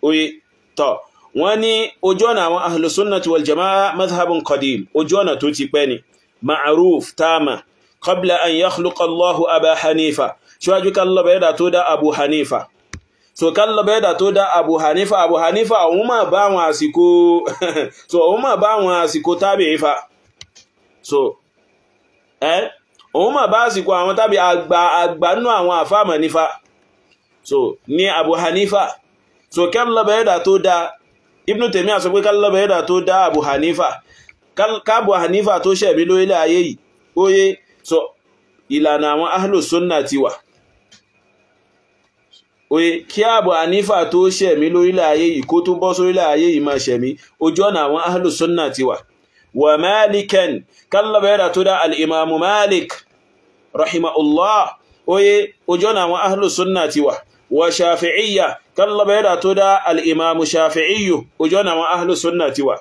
Oye, tọ́ Wọ́n ní ojú ọ̀nà àwọn ahlus sunnati wal jama'a madhhabun qadim, ojú ọ̀nà tó ti pẹ́ ni, ma'ruf tama, qabla an yakhluqa Allahu Aba Hanifa, ṣíwájú kallọ̀bẹ̀ẹ́dà tó dá Abu Hanifa. So kallọ̀bẹ̀ẹ́dà tó dá Abu Hanifa, Abu Hanifa òun máa bá àwọn àsìkò so òun máa bá àwọn àsìkò tábìí fa. So òun máa bá àsìkò àwọn tábìí àgbà àgbà nínú àwọn àfáàmà nífa. So ní Abu Hanifa. So kallọ̀bẹ̀ẹ́dà tó dá Ibn Taymiyyah sọ pé kallọ̀bẹ̀ẹ́dà tó dá Abu Hanifa, káàbù Hanifa tó ṣẹ̀mí lórílẹ̀ ayé yìí, óyé. So ìlànà àwọn ahlu sunna ti wà. Oye, kí Abu Hanifa tó ṣẹ̀mí lórílẹ̀ ayé yìí, kó tó bọ́ sórílẹ̀ ayé yìí máa ṣẹ̀mí, ojú ọ̀nà àwọn ahlu sunna ti wà. Wa Malikan, kallọ̀bẹ̀ẹ́dà tó dá al-Imamu Malik rahimahullah, oye, ojú ọ̀nà àwọn ahlu sunna ti wà. Wa Shafi'iyya, kallọ̀bẹ̀ẹ́dà tó dá al-Imamu Shafi'iyyu, ojú ọ̀nà àwọn ahlu sunna ti wà.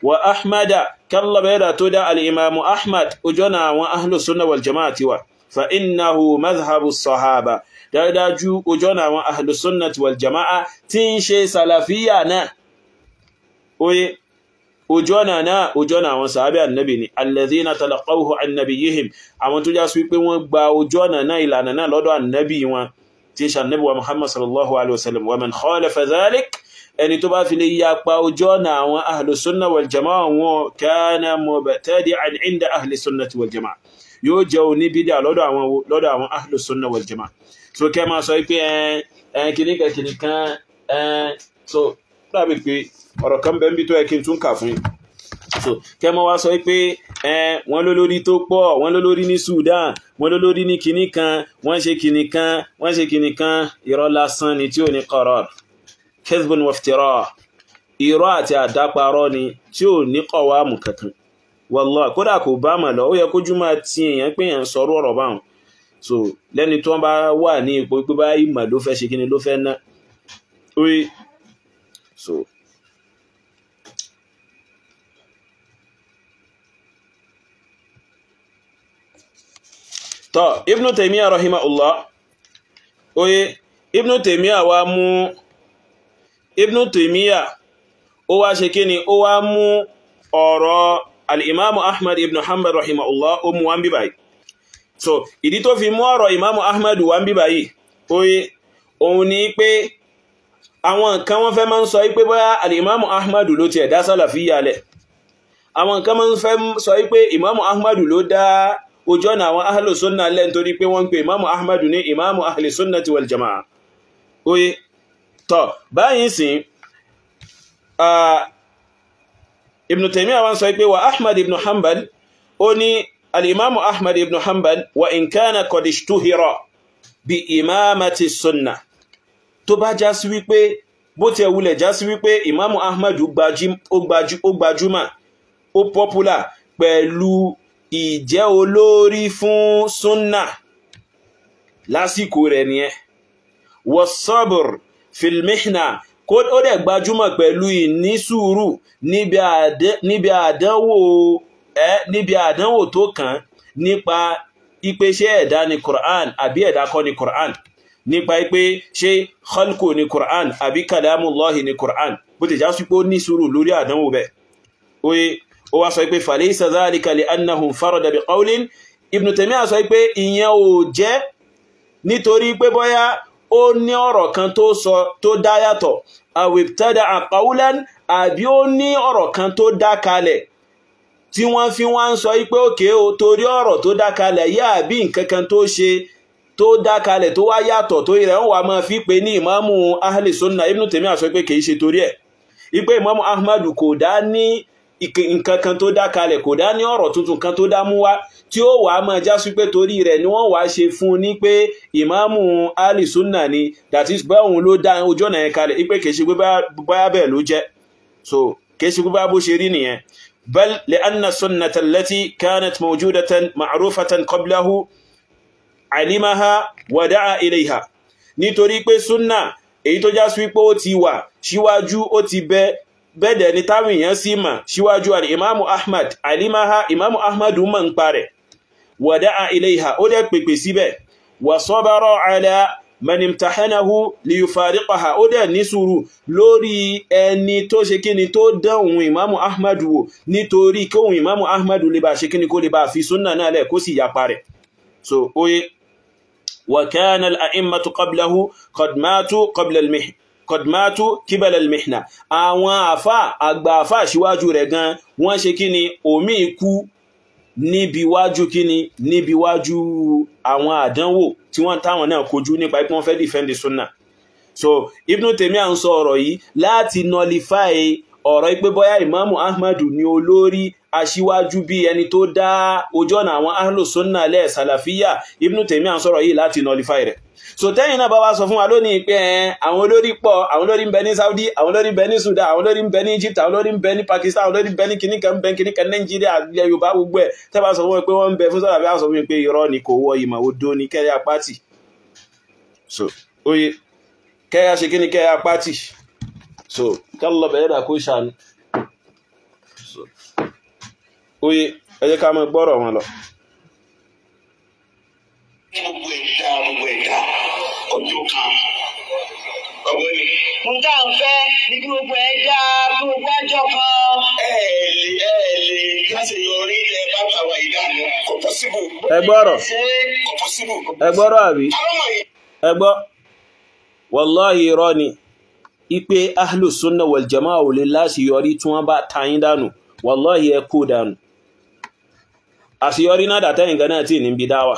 Wa Ahmada, kallọ̀bẹ̀ẹ́dà tó dá al-Imamu Ahmad, ojú ọ̀nà àwọn ahlu sunna wal jama'a ti wà. Fa innahu madhhabu sahaba, dájúdájú ojú ọ̀nà àwọn ahlu sunnati wal jama'a tí ń ṣe sàlàfíyà náà, oye, ojú ọ̀nà náà ojú ọ̀nà àwọn sàábẹ́ annabi ni, alladhina talaqawhu an nabiyyihim, àwọn tó já sí wípé wọ́n gba ojú ọ̀nà náà, ìlànà náà lọ́dọ̀ annabi wọn tí ń ṣe annabi wa Muhammad sallallahu alaihi wasallam. Wa man khalafa dhalik, ẹni tó bá fi lè yapa ojú ọ̀nà àwọn ahlu sunna wal jama'a wọn, kana mubtadi'an inda ahli sunnati wal jama'a, yóò jẹ́ oníbídà lọ́dọ̀ àwọn ahlu sunna wal jama'a. So kẹ́ máa sọ pé kìnnìkan kìnnìkan. So dàbí pé ọ̀rọ̀ kan bẹ́ẹ̀ bí tó yẹ kí n tún kà fún yín. So kẹ́ máa wá sọ pé wọ́n lólórí tó pọ̀, wọ́n lólórí ní Sudan, wọ́n lólórí ní kìnnìkan, wọ́n ṣe kìnnìkan, wọ́n ṣe kìnnìkan, irọ́ lásán ni tí ò ní qarar, kadhbun wa iftira, irọ́ àti àdáparọ́ ni tí ò ní qawamu kankan. Wallahi, kódà kò bá mà lọ, ó yẹ kójú máa ti èèyàn pé èèyàn sọ̀rọ̀ ọ̀rọ̀ báwọn. So lẹ́ni tó ń bá wà ní ipò pé bá ìmọ̀ ló fẹ́ ṣe kíni ló fẹ́ ná. Oye, so tọ́ Ibn Taymiyyah rahimahullah, oye, Ibn Taymiyyah wá mú, Ibn Taymiyyah ó wá ṣe kíni, ó wá mú ọ̀rọ̀ al-Imamu Ahmad ibn Hanbal rahimahullah, ó mú wá ń bí báyìí. So ìdí tó fi mú ọ̀rọ̀ Imamu Ahmad wá ń bí báyìí, oye, òun ni pé àwọn nǹkan wọ́n fẹ́ máa ń sọ pé bóyá al-Imamu Ahmad ló ti ẹ̀dá sálàfíyà lẹ̀, àwọn nǹkan máa ń fẹ́ sọ pé Imamu Ahmad ló dá ojú ọ̀nà àwọn ahlu sunna lẹ̀, nítorí pé wọ́n ń pè Imamu Ahmad ní Imamu ahli sunnati wal jama'a. Oye, tọ́ báyìí sìn, Ibn Taymiyyah wọ́n sọ pé wa Ahmad ibn Hanbal, ó ní al-Imamu Ahmad ibn Hanbal wa in kana qad ishtuhira bi imamati sunna, tó bá já sí wípé bó ti wulẹ̀ já sí wípé Imamu Ahmad ó gbajúmọ̀, ó popular pẹ̀lú ìjẹ́ olórí fún sunna lásìkò rẹ̀ nìyẹn, wa sabr fil mihna, ó dẹ̀ gbajúmọ̀ pẹ̀lú ìnísùúrù níbi àdánwò, níbi àdánwò tó kàn nípa ipe ṣé ẹ̀dá ni Qur'an àbí ẹ̀dá kọ́ ni Qur'an, nípa ipe ṣé khalqu ni Qur'an àbí kalamullahi ni Qur'an, bó ti já sí pé ó ní sùúrù lórí àdánwò bẹ́ẹ̀. Oye, ó wá sọ pé falaysa dhalika li annahu farada bi qawlin. Ibn Taymiyyah sọ pé ìyẹn ò jẹ́ nítorí pé bóyá ó ní ọ̀rọ̀ kan tó sọ tó dá yàtọ̀, aw ibtada'a qawlan, àbí ó ní ọ̀rọ̀ kan tó dá kalẹ̀ tí wọ́n fi wá ń sọ pé òkè o, torí ọ̀rọ̀ tó dá kalẹ̀ yá àbí nǹkan kan tó ṣe tó dá kalẹ̀ tó wá yàtọ̀ tó rẹ̀ ń wà máa fi pé ní ìmáàmù ahli sunna. Ibn Taymiyyah sọ pé kìí ṣe torí ẹ̀, ipe ìmáàmù Ahmadu kò dá ní nǹkan kan tó dá kalẹ̀, kò dá ní ọ̀rọ̀ tuntun kan tó dá mú wá tí ó wàá máa já sí pé torí rẹ̀ ni wọ́n wàá ṣe fún un ní pé ìmáàmù ahli sunna ni, that is bẹ́ẹ̀ òun ló dá ojú ọ̀nà yẹn kalẹ̀, ipe kìí ṣe pé báyà bẹ́ẹ̀ ló jẹ́. So kìí ṣe pé báyà bó ṣe rí nìyẹn. بل لأن السنة التي كانت موجودة معروفة قبله علمها ودعا إليها, nítorí pé súnà èyí tó já sí pé ó ti wà síwájú, ó ti bẹ bẹ́ẹ̀dẹ̀ ní táwọn èèyàn sì mà síwájú al-Imamu Ahmad, alimaha, Imamu Ahmad mọ̀ ń parẹ̀, wada'a ilayha, ó dẹ̀ pèpè síbẹ̀, wa sabara ala Man imtahanahu liyufariqaha, ó dẹ̀ ní sùúrù lórí ẹni tó ṣe kíni tó dán òun Ìmáàmù Ahmad wò nítorí kí òun Ìmáàmù Ahmad lè bá ṣe kíni kó lè bá fi súnnà náà lẹ̀ kó sì yapa rẹ̀. So oye, wa kana al-a'immatu qablahu qad matu qabla al-mihna, qad matu qibala al-mihna. Àwọn àfá àgbà àfá síwájú rẹ̀ gan wọ́n ṣe kíni omi kú níbi wájú kíni níbi wájú àwọn àdánwò tí wọ́n táwọn náà kojú nípa pé wọ́n fẹ́ defend sunna. So Ibn Taymiyyah ń sọ ọ̀rọ̀ yìí láti nullify ọ̀rọ̀ pé bóyá Ìmáàmù Ahmadu ni olórí aṣíwájú bí ẹni tó dá ojú ọ̀nà àwọn ahlu sunna lẹ̀ sàlàfíyà. Ibn Taymiyyah ń sọ̀rọ̀ yìí láti nullify rẹ̀. So tẹ́yìn náà bá wá sọ fún wa lónìí pé àwọn olórí pọ̀, àwọn olórí ń bẹ ní Saudi, àwọn olórí ń bẹ ní Sudan, àwọn olórí ń bẹ ní Egypt, àwọn olórí ń bẹ ní Pakistan, àwọn olórí ń bẹ ní kìnìkan ń bẹ kìnìkan Nàìjíríà, ilẹ̀ Yorùbá, gbogbo ẹ̀ tẹ́ bá sọ fún wọn pé wọ́n ń bẹ fún sọ́dà bí wọ́n sọ fún mi pé irọ́ ni, kò wọ ìmọ̀ odó ni kẹ́yà pátì. So oye kẹ́yà ṣe kí ni kẹ́yà pátì. So kálọ̀ bẹ̀rẹ̀ dà kó ṣàánú. So oye ẹ jẹ́ ká máa gbọ́rọ̀ wọn lọ. Gbogbo ẹ̀dá gbogbo ẹ̀dá ọjọ́ kan ọgbọ́n ni. Mo tá à ń fẹ́ ní kí gbogbo ẹ̀dá kí gbogbo ẹjọ́ kan. Ẹ lè láṣeyọrí ẹ bá tàwa ìdáná kò pọ́sibú. Ẹ gbọ́rọ̀. Kò pọ́sibú. Ẹ gbọ́rọ̀ àbí. Ẹ gbọ́. Wàláhì irọ́ ni ipe ahlu sunna wal jamaa ò lè láṣeyọrí tí wọ́n bá tayín dànù. Wàláhì ẹ kó dànù. Àṣeyọrí náà dàtẹ́yìn gan náà tí níbi dáwà.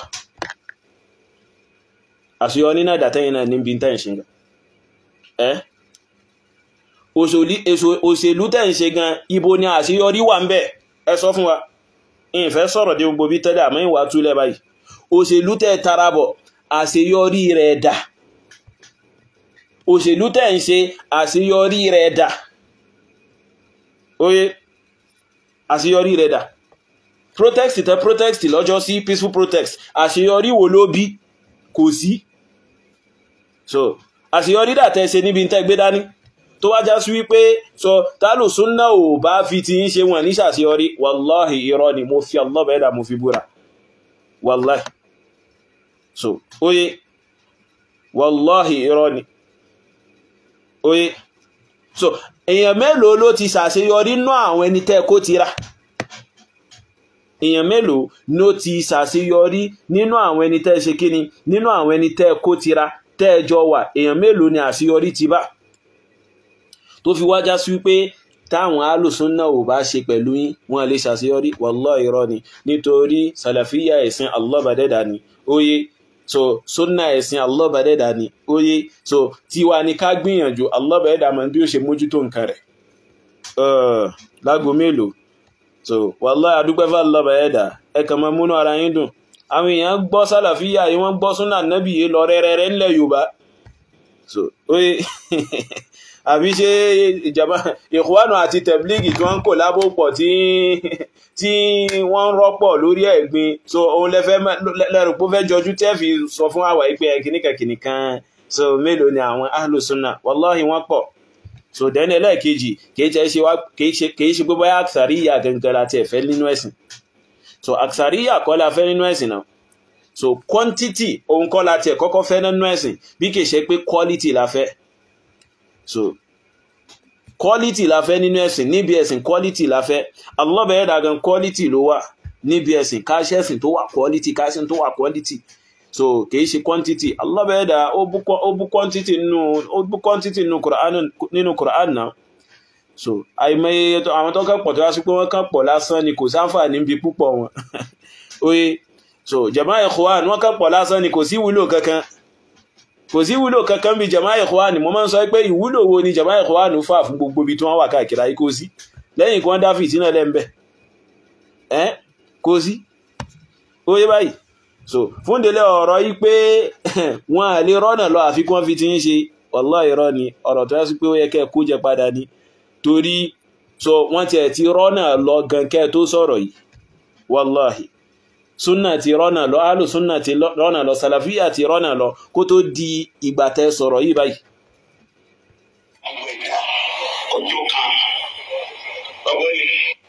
Àṣeyọrí náà dàtẹ́yìn náà níbi tẹ́ ń ṣe gan. Ẹ́ òṣèlú tẹ́ ń ṣe gan, ibo ni àṣeyọrí wà ń bẹ̀? Ẹ sọ fún wa. Ìfẹ́ sọ̀rọ̀ dé gbogbo bí tẹ́lẹ̀ àmọ́ ìwà túlẹ̀ báyìí. Òṣèlú tẹ́ tarabọ̀, àṣeyọrí rẹ̀ dà. Òṣèlú tẹ́ ń ṣe, àṣeyọrí rẹ̀ dà. Oye, àṣeyọrí rẹ̀ dà. Protest tẹ protest lọ́jọ́ sí peaceful protest, àṣeyọrí wo ló bí? Kò sí. So àṣeyọrí dà tẹ́ ṣe níbi tẹ́ gbé dání tó wá já sí wípé sọ tálù súnná ò bá fi ti ń ṣe wọn ní ṣàṣeyọrí. Wàláhì irọ́ ni, mo fi Allah bẹ́ẹ̀dà mo fi búra. Wàláhì. So oye, wàláhì irọ́ ni. Oye, so èèyàn mélòó ló ti ṣàṣeyọrí nú àwọn ẹni tẹ́ kó ti rà? Èèyàn mélòó ló ti ṣàṣeyọrí nínú àwọn ẹni tẹ́ ṣe kíni, nínú àwọn ẹni tẹ́ kó tira tẹ́ jọ wà? Èèyàn mélòó ni àṣeyọrí ti bá tó fi wájá sí wípé táwọn alùsúnnà ò bá ṣe pẹ̀lú yín wọn lè ṣàṣeyọrí? Wallahi irọ́ ni, nítorí sàlàfíyà ẹ̀sìn Allah bá dẹ́dà ni. Oye, so súnnà ẹ̀sìn Allah bá dẹ́dà ni. Oye, so tiwa ni ká gbìyànjú, Allah bá dẹ́dà mọ̀ bí ó ṣe mójútó nǹkan rẹ̀. Lágo mélòó? So wallahi adúpẹ́ fún Allah bá dẹ́dà, ẹ kàn máa múnú ara yín dùn. Àwọn èèyàn gbọ́ sàlàfíyà yìí, wọ́n gbọ́ súnà nábì yìí lọ rẹ́rẹ́rẹ́ ńlẹ̀ Yorùbá. So oye àbí ṣe ìjàmbá ìkwánù àti tẹ̀blígì tí wọ́n ń kò lábò pọ̀ tí wọ́n ń rọ́pọ̀ lórí ẹ̀gbin. So òun lẹ́fẹ́ lẹ́rù pé ó fẹ́ jọjú tẹ́ fi sọ fún àwa ìpè kìnnìkan kìnnìkan. So mélòó ni àwọn ahlu sunna? Wallahi wọ́n pọ̀. So dẹ́ni ẹlẹ́ẹ̀kejì kìí ṣe pé bóyá àksàríyà gangan láti ẹ̀fẹ́ nínú ẹ̀sìn. So àksàríyà kọ́ la fẹ́ nínú ẹ̀sìn náà. So quantity òun kọ́ la tiẹ̀ kọ́kọ́ fẹ́ nínú ẹ̀sìn, bí kìí ṣe pé quality la fẹ́. So quality la fẹ́ nínú ẹ̀sìn, níbi ẹ̀sìn quality la fẹ́. Allah bẹ̀rẹ̀ dàgan quality ló wà níbi ẹ̀sìn, káṣẹ́ ẹ̀sìn tó wà quality, káṣẹ́ tó wà quality. So kìí ṣe quantity. Allah bẹ̀rẹ̀ dà ó bú quantity nínú Qur'an náà. So àìmọye àwọn tó kàn pọ̀ tó wá sí pé wọ́n kàn pọ̀ lásán ni, kò sáǹfààní níbi púpọ̀ wọn. Oye, so jama'a ikhwan wọ́n kàn pọ̀ lásán ni, kò sí wúlò kankan. Kò sí ìwúlò kankan bí jama'a ikhwan. Mo máa ń sọ pé ìwúlò wo ni jama'a ikhwan fà fún gbogbo ibi tí wọ́n wà káàkiri ayé? Kò sí. Lẹ́yìn kí wọ́n dá fìtínà lẹ́ńbẹ̀. Ẹ́ kò sí. Ó yé báyìí. So fún délé ọ̀rọ̀ yìí pé wọ́n à lè rọ́nà lọ àfi kí wọ́n fi ti ń ṣe, wallahi irọ́ ni. Ọ̀rọ̀ tó yẹ sí pé ó yẹ kẹ́ kó jẹ padà ni. Torí so wọ́n tiẹ̀ ti rọ́nà lọ gan kẹ́ tó sọ̀rọ̀ yìí. Wallahi. Súnà ti rọ́nà lọ, alù súnà ti rọ́nà lọ, sàlàfíà ti rọ́nà lọ kó tó di ìgbà tẹ́ sọ̀rọ̀ yìí báyìí. Ọgbọ ẹ̀dá ọjọ́ kan ọgbọ́n ni.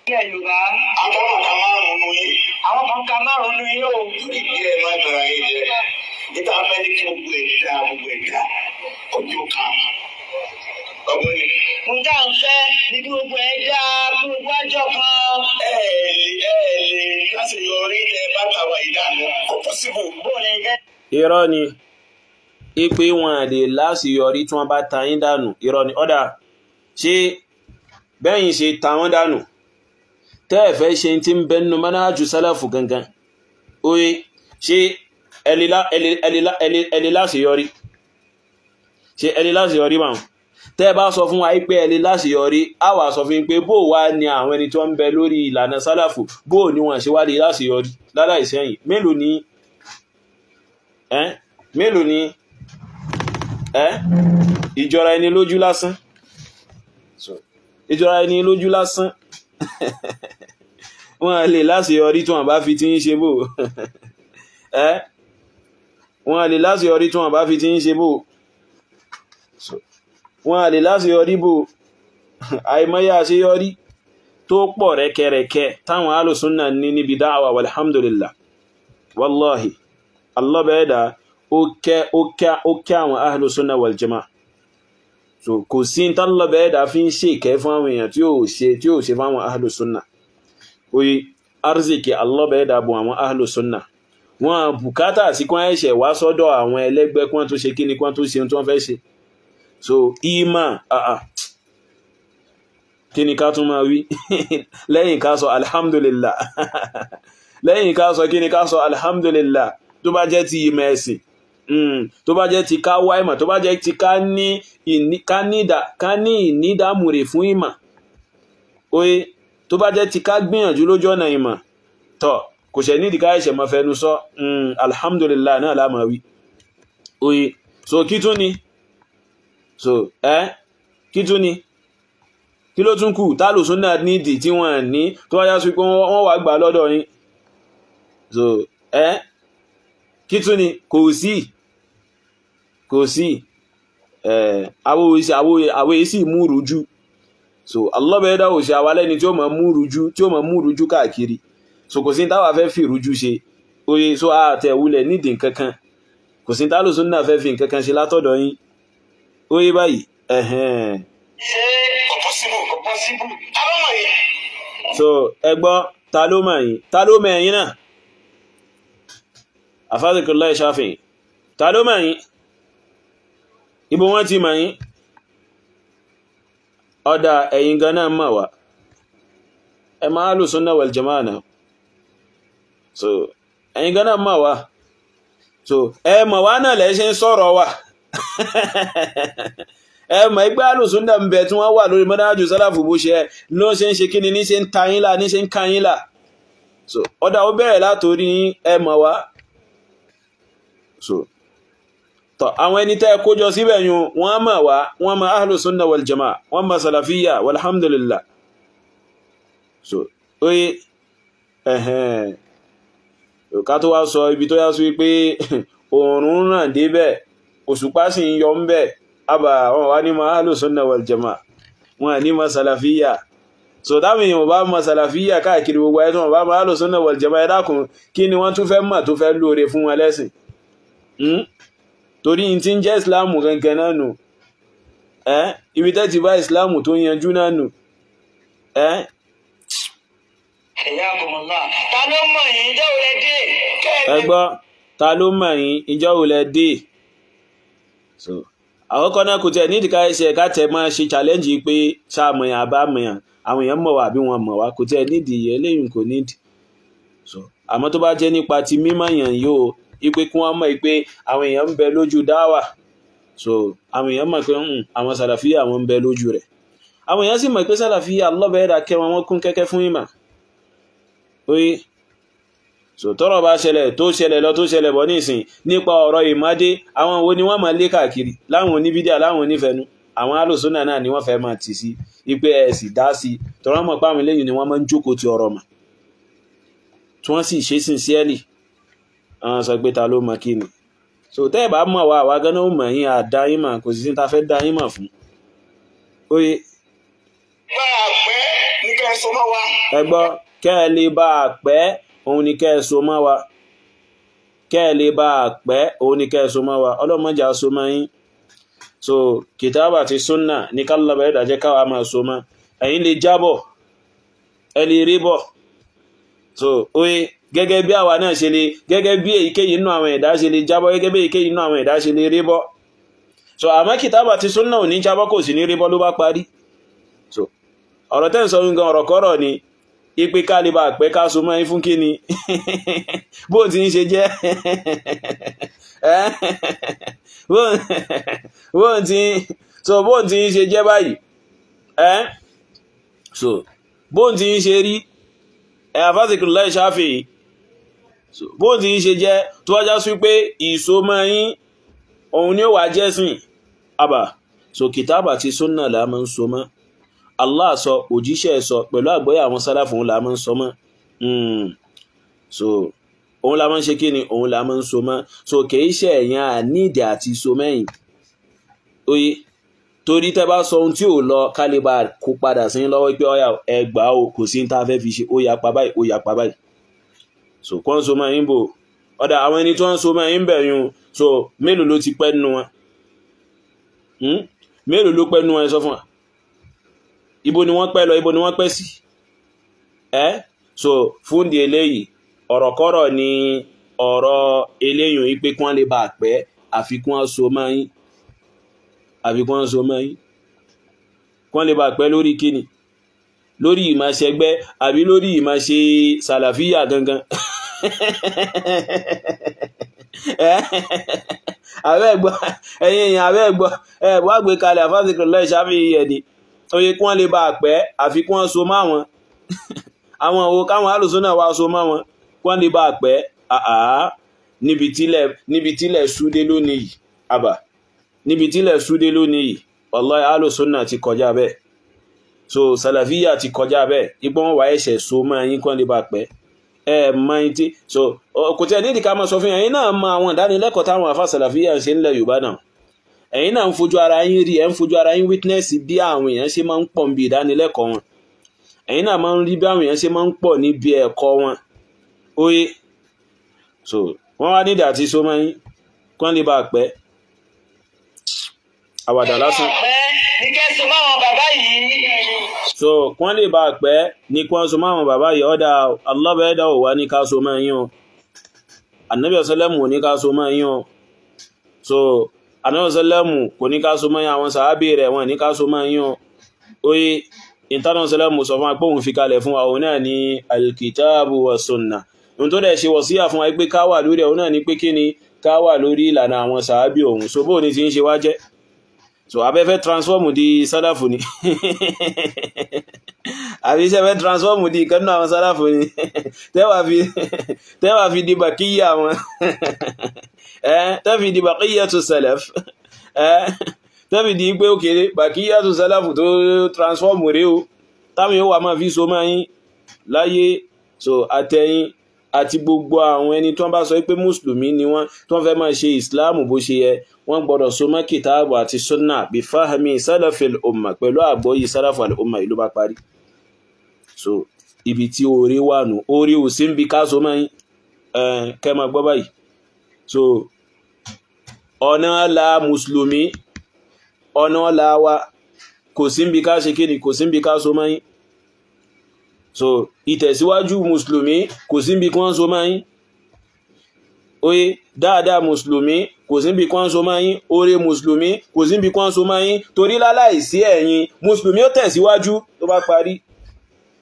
Ilẹ̀ Yorùbá. Àwọn kan márùn-ún yìí. Àwọn kan ka márùn-ún yìí o. Lórí díẹ̀ má tara yín jẹ. Níta fẹ́ ní kí gbogbo ẹ̀dá gbogbo ẹ̀dá ọjọ́ kan. Ọgbọ́n ni. Ohun tá à ń fẹ́ ni kí gbogbo ẹ̀ dá kí gbogbo àjọ kan. Ẹ lè láṣeyọrí ẹ bá tàwa ìdáná kò pọ́sibù. Bóòlù ẹ̀ Irọ́ ni ipe wọn lè láṣeyọrí tí wọ́n bá ta yín dànù. Irọ́ ni. Ọ̀dà ṣé bẹ́yìn ṣe ta wọ́n dànù tẹ́ ẹ̀ fẹ́ ṣe ti ń bẹ nínú manhaju sálàfù gangan, oye ṣé ẹ lè láṣeyọrí? Ṣé ẹ lè láṣeyọrí báwọn? Tẹ́ ẹ bá sọ fún wa pé ẹ lè láṣeyọrí, á wà sọ fún yín pé bó wá ni àwọn ẹni tó ń bẹ lórí ìlànà sálàfù, bó ni wọ́n ṣe wá lè láṣeyọrí láláìsẹ́yìn? Mélòó ni mélòó ni ìjọra ẹni lójú lásán, ìjọra ẹni lójú lásán. Wọ́n lè láṣeyọrí tí wọ́n bá fi tí ń ṣe bò. Wọ́n lè láṣeyọrí tí wọ́n bá fi tí ń ṣe bò. Wọ́n lè láṣeyọrí bò. Àìmọye àṣeyọrí tó pọ̀ rẹ́kẹrẹ́kẹ́ táwọn alùsùnà ní níbi dáwà, walhamdulillah. Wallahi Allah bẹ́ẹ̀dá ó kẹ́ àwọn alùsùnà wal jamaa. So kò sí tálọ́ bẹ́ẹ̀dá fi ń ṣe ìkẹ́ fún àwọn èèyàn tí ó ṣe fún àwọn alùsùnà. Oye arziki Allah bẹ́ẹ̀dá bùn àwọn alùsùnà. Wọ́n bùkátà sí kí wọ́n ẹ̀ṣẹ̀ wá sọ́dọ̀ àwọn ẹlẹ́gbẹ́ kí wọ́n tó ṣe kíni, kí wọ́n tó ṣe ohun tí wọ́n fẹ́ ṣe. So ìmà kí ni ká tún máa wí lẹ́yìn ká sọ alhamdulillah. Lẹ́yìn ká sọ kí ni ká sọ alhamdulillah. Tó bá jẹ́ ti ìmọ̀ ẹ̀sìn, tó bá jẹ́ ti ká wá ìmọ̀, tó bá jẹ́ ti ká ní ìnídàmúrè fún ìmọ̀, oye tó bá jẹ́ ti ká gbìyànjú lójú ọ̀nà ìmọ̀, tọ́ kò ṣẹ̀ nídìí ká ẹ̀ṣẹ̀ máa fẹnu sọ alhamdulillah náà la máa wí. Oye so kí tún ni, so kí tún ni, kí ló tún kù tálùsùn náà nídìí tí wọ́n ní tó wáyá sí pé wọ́n wà gbà lọ́dọ̀ yín? So kí tún ni? Kò sí, kò sí. Àwọ̀ èsì múrùjú. So Allah bẹ́ẹ̀dá ò ṣe àwa lẹ́ni tí ó máa múrùjú, tí ó máa múrùjú káàkiri. So kò sí táwa fẹ́ fi ìrújú ṣe. Oye so àtẹ̀wulẹ̀ nídìí nǹkankan, kò sí tálùsùn náà fẹ́ fi nǹkankan ṣe látọ̀dọ̀ yín. Oye báyìí. Ẹ̀hẹ́n. Ṣé kò possible? Kò possible. Ta ló mọ̀ yín? So ẹ gbọ́, ta ló mọ̀ yín? Ta ló mọ̀ ẹ̀yin náà? Afadhikullah Shafi'i, ta ló mọ̀ yín? Ibo wọ́n ti mọ̀ yín? Ọ̀dà ẹ̀yin gan náà mọ̀ wá. Ẹ máa lù sunnah wal jamaa náà. So ẹ̀yin gan náà mọ̀ wá. So ẹ mọ̀ wá náà lẹ́ ṣe ń sọ̀rọ̀ wa. Ẹ mọ̀ ẹgbẹ́ alùsùn náà ń bẹ tí wọ́n wà lórí manhaju sálàfù bó ṣe ló ṣe ń ṣe kí ni ní ṣe ń ta yín là ní ṣe ń ka yín là. So ọ̀dà ó bẹ̀rẹ̀ látorí ẹ mọ̀ wá. So tọ́ àwọn ẹni tẹ́ kójọ síbẹ̀ yun wọ́n mọ̀ wá, wọ́n mọ̀ ahlu sunna wal jamaa, wọ́n mọ̀ sàlàfíyà walhamdulillah. So oye ẹ̀hẹ̀n ká tó wá sọ ibi tó yá sí pé òòrùn ràn débẹ̀, òṣùpá sì ń yọ ń bẹ̀, àbà wọn wá ní ma ahlu sunna wal jamaa, wọn ní ma sàlàfíyà. So táwọn èèyàn bá ma sàlàfíyà káàkiri gbogbo ayé, tí wọn bá ma ahlu sunna wal jamaa, ẹ dákun kí ni wọ́n tún fẹ́ mọ̀ tó fẹ́ lóore fún wọn lẹ́sìn? Torí n tí ń jẹ́ ìsìláàmù gangan náà nù. Ibi tẹ́ ti bá ìsìláàmù tó yanjú náà nù. Ta ló mọ̀ yín? Ìjọ́ wo lẹ dé? Ẹ gbọ́, ta ló mọ̀ yín? Ìjọ́ wo lẹ dé? So àkọ́kọ́ náà kò tẹ̀ nídìí ká ẹsẹ̀ ká tẹ̀ máa ṣe challenge pé ṣàmọ̀yàn àbámọ̀yàn, àwọn èèyàn mọ̀ wá àbí wọn mọ̀ wá, kò tẹ̀ nídìí eléyìí, kò nídìí. So àmọ́ tó bá jẹ́ nípa ti mímọ̀yàn yóò ipe kí wọ́n mọ̀ pé àwọn èèyàn ń bẹ lójú dáwà. So àwọn èèyàn mọ̀ pé àwọn sàlàfíà àwọn ń bẹ lójú rẹ̀. Àwọn èèyàn sì mọ̀ pé sàlàfíà lọ́bẹ̀ẹ́dà kẹ́ wọn, wọ́n kún kẹ́kẹ́ fún ìmọ̀. Oye so tọ́rọ̀ bá ṣẹlẹ̀ tó ṣẹlẹ̀ lọ tó ṣẹlẹ̀ bọ̀ nísìn nípa ọ̀rọ̀ ìmádé, àwọn wo ni wọ́n máa lé káàkiri? Láwọn oníbídíà, láwọn onífẹ̀ẹ́nu, àwọn alùsùnà náà ni wọ́n fẹ́ máa tì sí ipe ẹ̀ sì dá sí, tọ́rọ̀ mọ̀ pé àwọn eléyìí ni wọ́n máa ń jókòó ti ọ̀rọ̀ mà tí wọ́n sì ṣe sincerely. Àwọn sọ pé ta ló mọ̀ kí ni. So tẹ́ ẹ̀ bá mọ̀ wá, àwa gan-an ó mọ̀ yín, àdá yín mọ̀, kò sì sí ta fẹ́ dá yín mọ̀ fún. Oye Bá a pẹ́ ní kẹ́ ẹ so mọ́ wa. Ẹ gbọ́, kẹ́ ẹ lè bá a pẹ́, òun ni kẹ́ ẹ so mọ́ wa. Kẹ́ ẹ lè bá a pẹ́ òun ni kẹ́ ẹ so mọ́ wa, ọlọ́mọdé á so mọ́ yín. So kìtàbà àti súnà ní kálọ̀bà ẹ̀dà jẹ́ káwa máa so mọ́. Ẹ̀yin lè jábọ̀, ẹ lè rí bọ̀. So oye, gẹ́gẹ́ bí àwa náà ṣe lè, gẹ́gẹ́ bí èyíkéyìí nínú àwọn ẹ̀dá ṣe lè jábọ̀, gẹ́gẹ́ bí èyíkéyìí nínú àwọn ẹ̀dá ṣe lè rí bọ̀. So àmọ́ kìtàbà àti súnà ò ní jábọ̀, kò sì ní rí bọ́, ló bá parí. So ọ̀rọ̀ tẹ́ ń sọ nǹkan ọ̀rọ̀ kọ́rọ̀ ni, ipe ká lè bá pẹ́ ká so mọ́ yín fún kíni, bó ti ń ṣe jẹ́, bó ti ń ṣe jẹ́ báyìí, so bó ti ń ṣe rí àfásìkìrìláì Ṣáfi'í, so bó ti ń ṣe jẹ́ tó wájá sí pé ìsomọ́ yín òun ni ó wà jẹ́sìn àbà. So kìtàbà ti súnnà là máa ń so mọ́. Allah sọ, òjíṣẹ́ sọ, pẹ̀lú àgbọ́yé àwọn sálàfù òun là máa ń sọ mọ́. So òun la máa ń ṣe kí ni, òun la máa ń so mọ́. So kìí ṣe ẹ̀yàn àníìdì àti so mẹ́yìn oye, torí tẹ́ bá sọ ohun tí ò lọ kálíbà kó padà sí lọ́wọ́ pé ọ̀yà ẹgbàá o, kò sí ní tá a fẹ́ fi ṣe, ó yapa báyìí, ó yapa báyìí. So kó ń so mọ́ yín bò ọ̀dà àwọn ẹni tó ń so mọ́ yín bẹ̀ yún. So mélòó ló ti pẹ́ nínú wọn? Mélòó ló pẹ́ nínú wọn? Ẹ sọ fún wa, ibo ni wọ́n pẹ́ lọ, ibo ni wọ́n pẹ́ sí? So fún di eléyìí, ọ̀rọ̀kọ́rọ̀ ni ọ̀rọ̀ eléyìn yìí pé kí wọ́n lè bá pẹ́, àfikún so mọ́ yín, àfikún so mọ́ yín, kí wọ́n lè bá pẹ́ lórí kíni, lórí ìmáṣẹgbẹ́ àbí lórí ìmáṣe sàlàfíà gangan. Abẹ́gbọ́ ẹ̀yin èèyàn, abẹ́gbọ́ ẹ̀bọ́ àgbékalẹ̀ àfásìkìrìláì Ṣáfi'í ẹ̀dì oye, kí wọ́n lè bá pẹ́, àfikún so mọ́ àwọn àwọn òwò káwọn alùsùn náà wá so mọ́ wọn, kí wọ́n lè bá pẹ́. Àá, níbi tílẹ̀ súdé lónìí yìí, àbà níbi tílẹ̀ súdé lónìí yìí, wallahi alùsùn náà ti kọjá bẹ́ẹ̀. So sàlàfíà ti kọjá bẹ́ẹ̀, ipò wọn wà ẹ̀ṣẹ̀ so mọ́ yín kí wọ́n lè bá pẹ́. Ẹ mọ yín tí so kò tẹ́ nídìí ká máa sọ fún yín, ẹ̀yin náà mọ àwọn ìdánilẹ́kọ̀ọ́ táwọn àfa sàlàfíà ń ṣe ńlẹ̀ Yorùbá náà. Ẹ̀yin náà ń fojú ara yín rí, ẹ̀ ń fojú ara yín witness bí àwọn èèyàn ṣe máa ń pọ̀ níbi ìdánilẹ́kọ̀ọ́ wọn. Ẹ̀yin náà máa ń rí bí àwọn èèyàn ṣe máa ń pọ̀ níbi ẹ̀kọ́ wọn. Oye, so wọ́n wá nídìí àti so mọ́ yín kí wọ́n lè bá pẹ́. Àwàdà lásán. So kí wọ́n lè bá pẹ́ ní kí wọ́n so mọ́ àwọn bàbá yìí. Ọ̀dà alábẹ́ẹ̀dá ò wá ní ká so mọ́ yín o, Ànábì sẹ́lẹ̀mù ò ní ká so mọ́ yín o. So Ànábì sẹ́lẹ̀mù kò ní ká so mọ́ yín, àwọn sàábì rẹ̀ wọ́n ní ká so mọ́ yín o. Oye, ìtànà sẹ́lẹ̀mù sọ fún wa pé òun fi kalẹ̀ fún wa, òun náà ní alkitabu wa sunna. Ohun tó dẹ̀ ṣe wọ̀síyà fún wa pé ká wà lórí ẹ̀, òun náà ní pé kí ni, ká wà lórí ìlànà àwọn sàábì òun. So bóò ní ti ń ṣe wá jẹ́? So abẹ́fẹ́ transform di sálàfù ni, àbí iṣẹ́ fẹ́ transform di ìkan nínú àwọn sálàfù ni, tẹ́wà fi di bàkíyà wọn, tẹ́fi di bàkíyà tó sálàf, tẹ́fi di pé ó kéré bàkíyà tó sálàfù tó transform rèé o, táwọn yóò wà máa fi so máa yín láyé. So àtẹ̀yìn àti gbogbo àwọn ẹni tó ń bá sọ pé mùsùlùmí ni wọ́n, tó ń fẹ́ máa ṣe ìsìláàmù bó ṣe yẹ, wọ́n gbọ́dọ̀ so mọ́ kìtàbù àti sunna bí fáhàmì sálàfil umma, pẹ̀lú àgbọ́yé sálàfil umma, ìlú bá parí. So ibi tí orí wà nù, orí ò sí ń bi ká so mọ́ yín, kẹ́ máa gbọ́ báyìí. So ọ̀nà la mùsùlùmí, ọ̀nà la wa kò sí ń bi ká ṣe kíni, kò sí ń bi ká so mọ́ yín. So ìtẹ̀síwájú mùsùlùmí kò sí bí kí wọ́n so máa yín. Oye, dáadáa mùsùlùmí kò sí bí kí wọ́n so máa yín. Oore mùsùlùmí kò sí bí kí wọ́n so máa yín. Torí láláì sí ẹ̀yin mùsùlùmí ó tẹ̀síwájú tó bá parí.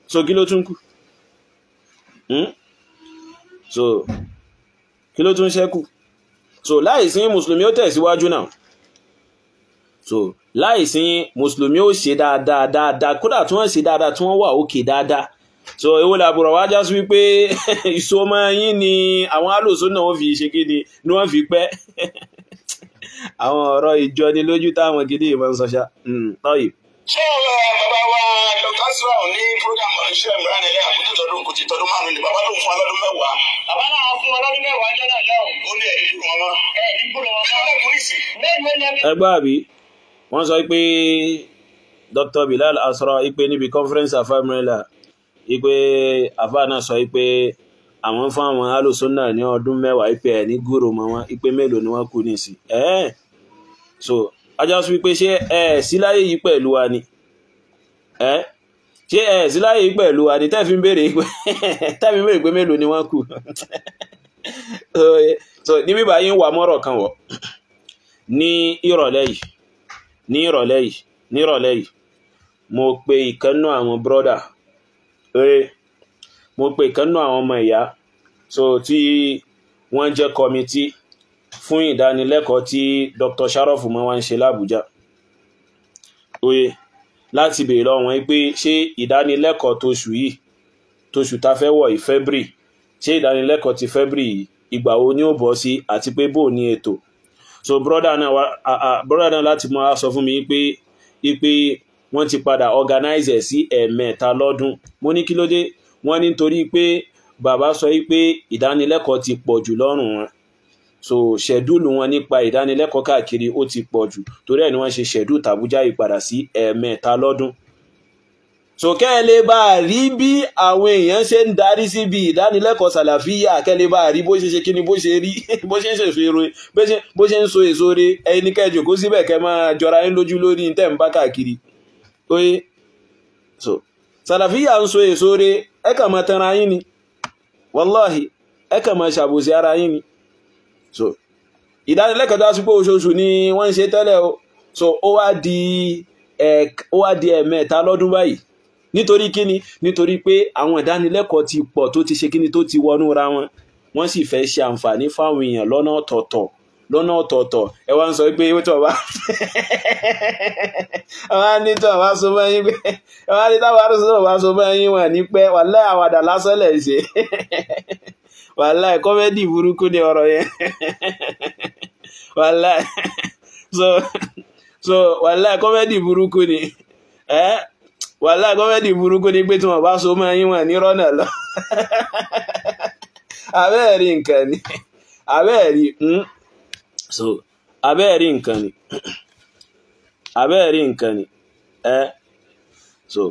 So kí ló tún kù? So kí ló tún ṣẹ́kù? So láìsí mùsùlùmí ó tẹ̀síwájú náà. So láìsí mùsùlùmí ó ṣe dáadáa dáadáa, kódà tí wọ́n ṣe dáadáa tí wọ́n wà òkè dáadáa. So èwo làbùrọ̀ wá já sí wípé ìsomọ́ yín ni àwọn alòsó náà wọ́n fi ṣe kíni ni wọ́n fi pẹ́. Àwọn ọ̀rọ̀ ìjọnilójú táwọn gidi ìmọ̀ ń sọ ṣá. Tọ́yì. Ṣé bàbá wa Dr. Asraf ní program iṣẹ́ ìmúra nílẹ̀ àkótó tọdún kò ti tọdún 5 ni bàbá lòun fún ọlọ́dún 10. Bàbá náà fún ọlọ́dún 10 jẹ́ náà lọ́hùn. Ó ní ẹ̀rí kúrò wọn mọ́. Ẹ̀rí kúrò wọn mọ́. Ẹgbẹ́ àbí wọ́n sọ pé Dr. Bilal Asra ipe níbi conference afa mìíràn ipe afa náà sọ pé Àwọn fún àwọn alùsùnà ní ọdún 10 ìpè ẹ̀ ní gúrò mọ́ wọn, ìpè mélòó ni wọ́n kú nísìn. So ajá sọ wípé ṣé ẹ sí láyé yìí pẹ̀lú wa ni? Ṣé ẹ sí láyé yìí pẹ̀lú wa ni tẹ́ fi ń béèrè pé mélòó ni wọ́n kú? So ní bíbá yín wà mọ́rọ̀ kan wọ̀ ní ìrọ̀lẹ́ yìí, ní ìrọ̀lẹ́ yìí, ní ìrọ̀lẹ́ yìí, mo pe ìkànnú àwọn brọ́dà, mo pe ìkànnú àwọn ọmọ ìyá, so tí wọ́n jẹ́ kọmití fún ìdánilẹ́kọ̀ọ́ tí Dr. Sharof mọ́ wá ń ṣe l'Ábùjá. Oye, láti béèrè lọ́wọ́ wọn pé ṣé ìdánilẹ́kọ̀ọ́ tóṣù yìí, tóṣù tá fẹ́ wọ̀ yìí, February, ṣé ìdánilẹ́kọ̀ọ́ ti February yìí ìgbà wo ni ó bọ́ sí, àti pé bó ní ètò. So brother náà láti máa sọ fún mi pé wọ́n ti padà organize ẹ̀ sí 2 lọ́dún. Mo ní kí ló dé? Wọ́n ní torí pé bàbá sọ pé ìdánilẹ́kọ̀ọ́ ti pọ̀ jù lọ́rùn wọn. So ṣẹ̀dúlù wọn nípa ìdánilẹ́kọ̀ọ́ káàkiri ó ti pọ̀ jù, torí ẹ̀ ni wọ́n ṣe ṣẹ̀dú tàbújá yìí padà sí 2 lọ́dún. So kẹ́ ẹ lè bá rí bí àwọn èèyàn ṣe ń darí síbi ìdánilẹ́kọ̀ọ́ sàlàfíà, kẹ́ lè bá rí bó ṣe ṣe kí ni, bó ṣe rí, bó ṣe ń ṣe èso re, bó ṣe ń so èso re, ẹni kẹ́ jòkó síbẹ̀ kẹ́ máa jọra yín lójú lórí tẹ́ ń bá káàkiri. Oye, so sàlàfíà ń so èso re, ẹ kàn máa tanra yín ni, wàláhì, ẹ kàn máa ṣàbòsí ara yín ni. So ìdánilẹ́kọ̀ọ́ tó wá sí pé oṣooṣù ni wọ́n ń ṣe tẹ́lẹ̀ o, so ó wá di 2 lọ́dún báyìí. Nítorí kíni? Nítorí pé àwọn ìdánilẹ́kọ̀ọ́ ti pọ̀ tó ti ṣe kíni, tó ti wọnú ra wọn, wọ́n sì fẹ́ ṣe àǹfààní fáwọn èèyàn lọ́nà ọ̀tọ̀ọ̀tọ̀, lọ́nà ọ̀tọ̀ọ̀tọ̀. Ẹ wá ń sọ pé tó bá wọ́n á ní tó bá so mọ́ yín pé wọ́n á ní táwọn arúgbó bá so mọ́ yín wọ́n ní pẹ́, wàláhì àwàdà lásán lẹ̀ ṣe, wàláhì kọ́mẹ́dì burúkú ni ọ̀rọ̀ yẹn, wàláhì so wàláhì kọ́mẹ́dì burúkú ni wàláhì kọ́mẹ́dì burúkú ni pé tí wọ́n bá so mọ́ yín wọ́n ní rọ́nà lọ. Abẹ́ẹ̀rí nǹkan ni, abẹ́ẹ̀rí, so abẹ́ẹ̀rí nǹkan ni, abẹ́ẹ̀rí nǹkan ni, so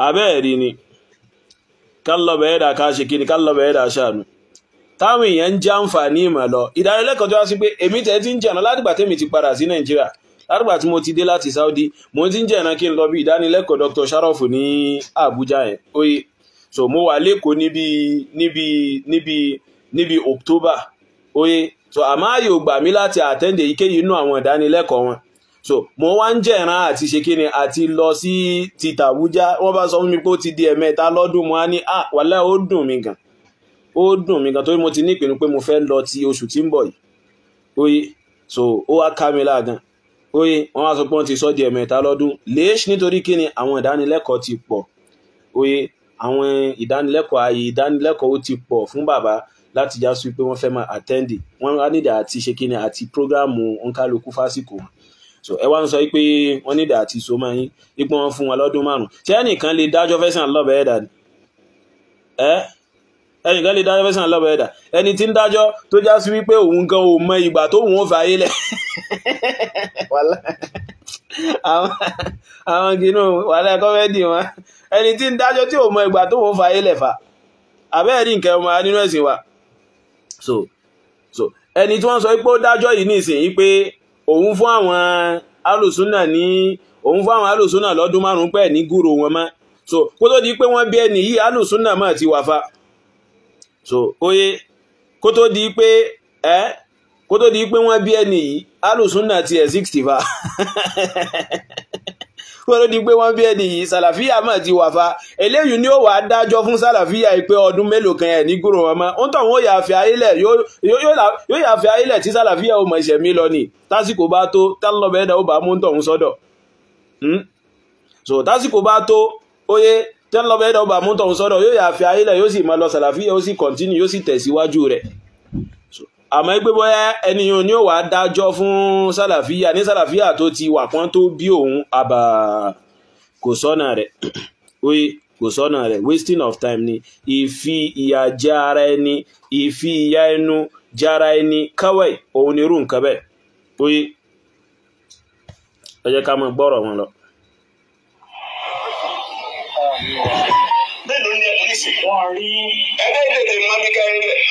abẹ́ẹ̀rí ni. Kálọ̀bẹ̀ẹ́dà ká ṣe kíni, kálọ̀bẹ̀ẹ́dà ṣàánú. Táwọn èèyàn ń jàǹfààní ìmọ̀ lọ. Ìdánilẹ́kọ̀ọ́ tó wá sí pé èmi tẹ́ ti ń jẹ̀nà látìgbà tẹ́mi ti padà sí Nàìjíríà, látìgbà tí mo ti dé láti Saudi, mo ti ń jẹ̀nà kí n lọ bí ìdánilẹ́kọ̀ọ́ Dr. Sharof ní Àbújá yẹn. Oye, so mo wà lẹ́kọ̀ọ́ níbi October. Oye, so àmọ́ ààyè ò gbà mí láti attend èyíkéyìí inú àwọn ìdánilẹ́kọ̀ọ́ wọn. So mo wá ń jẹ̀ràn àti ṣe kíni àti lọ sí ti tàbújá. Wọ́n bá sọ fún mi pé ó ti di 2 lọ́dún, mo á ní à wàláhì ó dùn mí gan, ó dùn mí gan, torí mo ti ní ìpinnu pé mo fẹ́ lọ ti oṣù tí ń bọ̀ yìí. Oye, so ó wá ká mi láàgán. Oye, wọ́n wá sọ pé wọ́n ti sọ di 2 lọ́dún léṣ, nítorí kíni àwọn ìdánilẹ́kọ̀ọ́ ti pọ̀. Oye, àwọn ìdánilẹ́kọ̀ọ́, ààyè ìdánilẹ́kọ̀ọ́ ó ti pọ̀ fún bàbá láti já sí pé wọ́n fẹ́ máa attend, wọ́n á nídà àti ṣe kíni àti prógráàmù òǹkálukú fásìkò wọn. So ẹ wá ń sọ pé wọ́n nídà àti so máa yín ipò wọn fún wọn lọ́dún 5. Ṣé ẹnìkan lè dájọ́ fẹ́sàn lọ́bẹ̀ ẹ̀dà ni? Ẹnìkan lè dájọ́ fẹ́sàn lọ́bẹ̀ ẹ̀dà? Ẹni tí ń dájọ́ tó já sí wípé òun gan ò mọ ìgbà tó òun ó fà ayé lẹ̀. Àwọn kìnnú wàhálà kọ́mẹ́dì wọn. Ẹni tí ń dájọ́ tí ò mọ ìgbà tó òun fà ayé lẹ̀ fà. Àbẹ́ẹ̀rí nǹkan ọmọ nínú ẹ̀sìn wa. So ẹni tí wọ́n sọ pé ó dájọ́ yìí nísìnyí pé òun fún àwọn alùsúnà ní, òun fún àwọn alùsúnà lọ́dún 5 pẹ̀ ní gúrò wọn mọ́. So kó tó di pé wọ́n bí ẹni yìí alùsúnà mọ́ ti wà fa. So oye, kó tó di pé kó tó di pé wọ́n bí ẹni yìí alùsúnà ti ẹ̀ 60 fa. Kó tó di pé wọ́n bí ẹni yìí sàlàfíà mọ́ ti wà fa. Eléyìí ni ó wà á dájọ́ fún sàlàfíà pé ọdún mélòó kan ẹ̀ ní gúrò wọn mọ́. Ó ń tọ̀ wọ́n yà fi ayélẹ̀, yóò yà fi ayélẹ̀ tí sàlàfíà ó mọ ìṣẹ̀mí lọ ni. Tásìkò bá tó, tálọ́bẹ̀ẹ́dà ó bá mú ń tọ̀hún sọ́dọ̀. So tásìkò bá tó, oye, tálọ́bẹ̀ẹ́dà ó bá mú ń tọ̀hún sọ́dọ̀, yóò yà fi ayélẹ̀, yóò sì máa lọ sàlàfíà, ó sì kọ̀ntínú, yóò sì tẹ̀síwájú rẹ̀. Àmọ́ pé bóyá ẹni yóò ní ó wà dájọ́ fún sàlàfíà ní sàlàfíà tó ti wà pọ́n tó bí òun, àbà kò sọ́nà rẹ̀. Oye, kò sọ́nà rẹ̀, wasting of time ni. Ìfi ìyà jẹ ara ẹni, ìfi ìyà ẹnu jẹ ara ẹni káwẹ̀, òun ni irú nǹkan bẹ́ẹ̀. Oye, ẹ jẹ́ ká máa gbọ́rọ̀ wọn lọ. Mélòó ni ẹni nísìn? Wọ́n rí. Ẹgbẹ́ ìtètè mọ́ bí ká